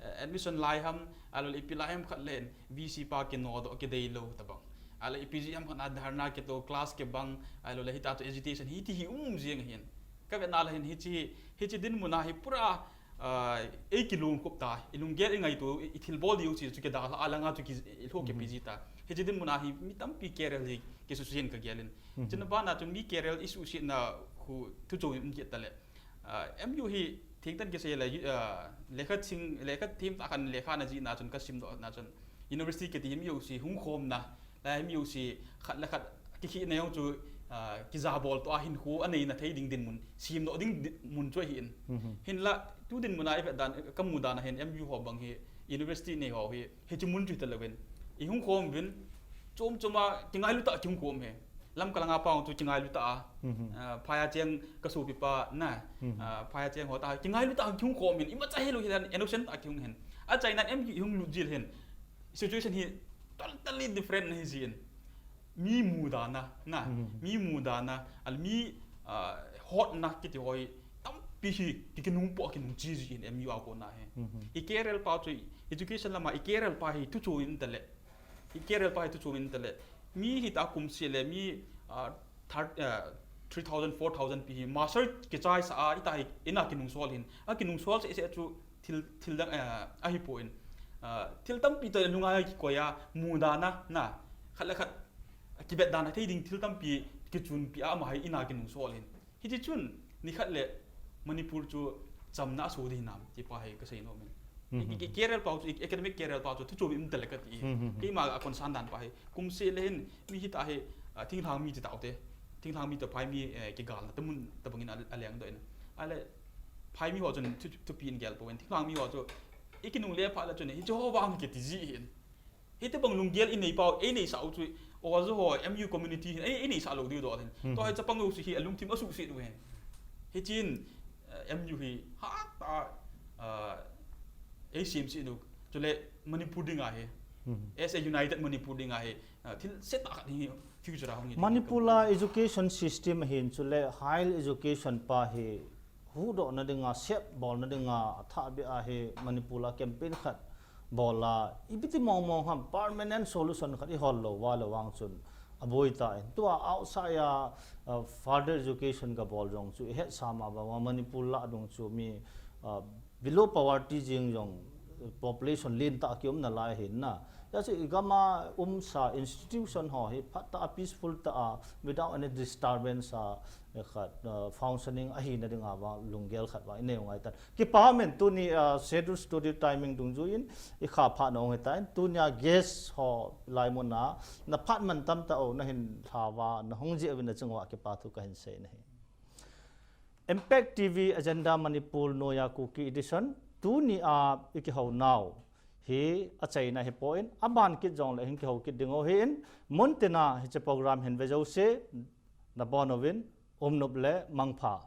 Eh, admission lai ham, a lo le ipi lai ham khat len, V C pa ki no do ki dei lo ta bang. A le ipi ji ham khat na dharna ki to class ki bang, a lo le hi ta to agitation hi ti hi um jing hin. Ka ve na le hin hi chi, hi chi din muna hi pura, ah, ei ki lung kup ta, i lung gel i ngai tu, i thil bol diu chi chu ki da la a langa chu ki, i lo ki pi ji ta. Hi chi din muna hi mi tampi career hi ki su sin ka gel in. Chin ba na chu mi career i su sin na khu tu chu um ki ta le. Ah, M U hi thingtan kisei le, ah, lekha thing, lekha thim ta khan lekha na ji na chun ka sim do na chun university kiti hi M U si hung khom na, la M U si khat le khat ki khi na yong chu, ah, ki ja bol to a hin khu a nei na thei ding din mun, sim do ding di- mun chu hi in. Hin la tu din mun a i vet dan, ka mu dan a hin M U ho bang hi university nei ho hi, hi chi mun chu ta le ven. I hung khom vin, chom chom a ki ngai lu ta ki hung khom he. Lam ka langa pang chu ki ngai lu ta a. Ah, phaya cheng ka su pi pa na. Ah, phaya cheng ho ta ki ngai lu ta ki hung khom hin. Ima cha he lu hi dan innocent a ki hung hin. A chai nan M U hung lu jil hin. Situation hi totally different na hi jin. Mi mu da na, na. Mi mu da na. Al mi, ah, hot na kiti hoi. Tampi hi ki ki nung po ki nung chi jin M U a ko na he. I career pa chu education lama i career pa hi tu chu in ta le. I career pa hi tu chu in ta le. Mi hi ta kum si le mi, ah, third, ah, three thousand, four thousand pi hi. Master ki chai sa a i ta hi ina ki nung sol hin. A ki nung sol se se chu thil, thil dang, ah, a hi po in. Ah, thil tampi ta lunga ki ko ya mu da na, na. Khat le khat ki bet da na thei ding thil tampi ki chun pi a ma hi ina ki nung sol hin. Hi ti chun, ni khat le Manipur chu chamna a su di nam, ti pa hi ka sei nom in. Ki, ki career pa chu, academic career pa chu, thu chu mi um ta le ka ti. Keima a concern dan pa hi. Kum se le hin, mi hi ta hi, ah, thinglhang mi ti tau te. Thinglhang mi ta phai mi, eh, ki gal na, ta mun, ta bangin a, a leng do in. A le, phai mi ho chun thu, thu pi in gel po in. Thinglhang mi ho chu, i ki nung le pha le chun, hi chu ho vang ki ti ji hin. Hi te bang lunggel i nei pau, ei nei sa u chu, o zo ho, M U community hin, ei, ei nei sa lo diu do hin. To hi chapang u si hi, a lungthim a su si u hin. Hi chin, eh, M U hi, ha ta, ah, ei sim si u. Chule Manipur ding a hi. As a united Manipur ding a hi. Ah, thil se ta khat hi future a hong hi. Manipur la education system hin chule higher education pa hi huhdoh na dinga, sep bol na dinga, a thah bia hi Manipur a campaign khat bol a, ipi ti mong mong ham, permanent solution khat i hol lo, va lo vang chun, a boi ta in. Tua outside a, uh, further education ka bol jong chu, i het sa ma ba, Manipur la dung chu mi, uh, below poverty jing jong, uh, population len ta ki um na lai hin na. Hiche igam a umsa institution ho hi phatah a peaceful tah a without any disturbance a khat functioning ahina dinga vang lunggel khat vang inei u ngai tan. Kipa umin tuni Scheduled Scheduled Timing dungjuiyin ikha phat nahung hitan, tunia guest ho laimun a naphat man tamtah u nahin lhauva nahung jeh uvin nachunguva kipa thu kahin sei nahi. Impact T V Agenda Manipur Noiya Kuki Edition tunia ikihounau hi achaina hipon, aban kit jongle hin kihou kit dingu ahin, muntina hiche program hin ve jouse nabonchauvin umnop le mangpha.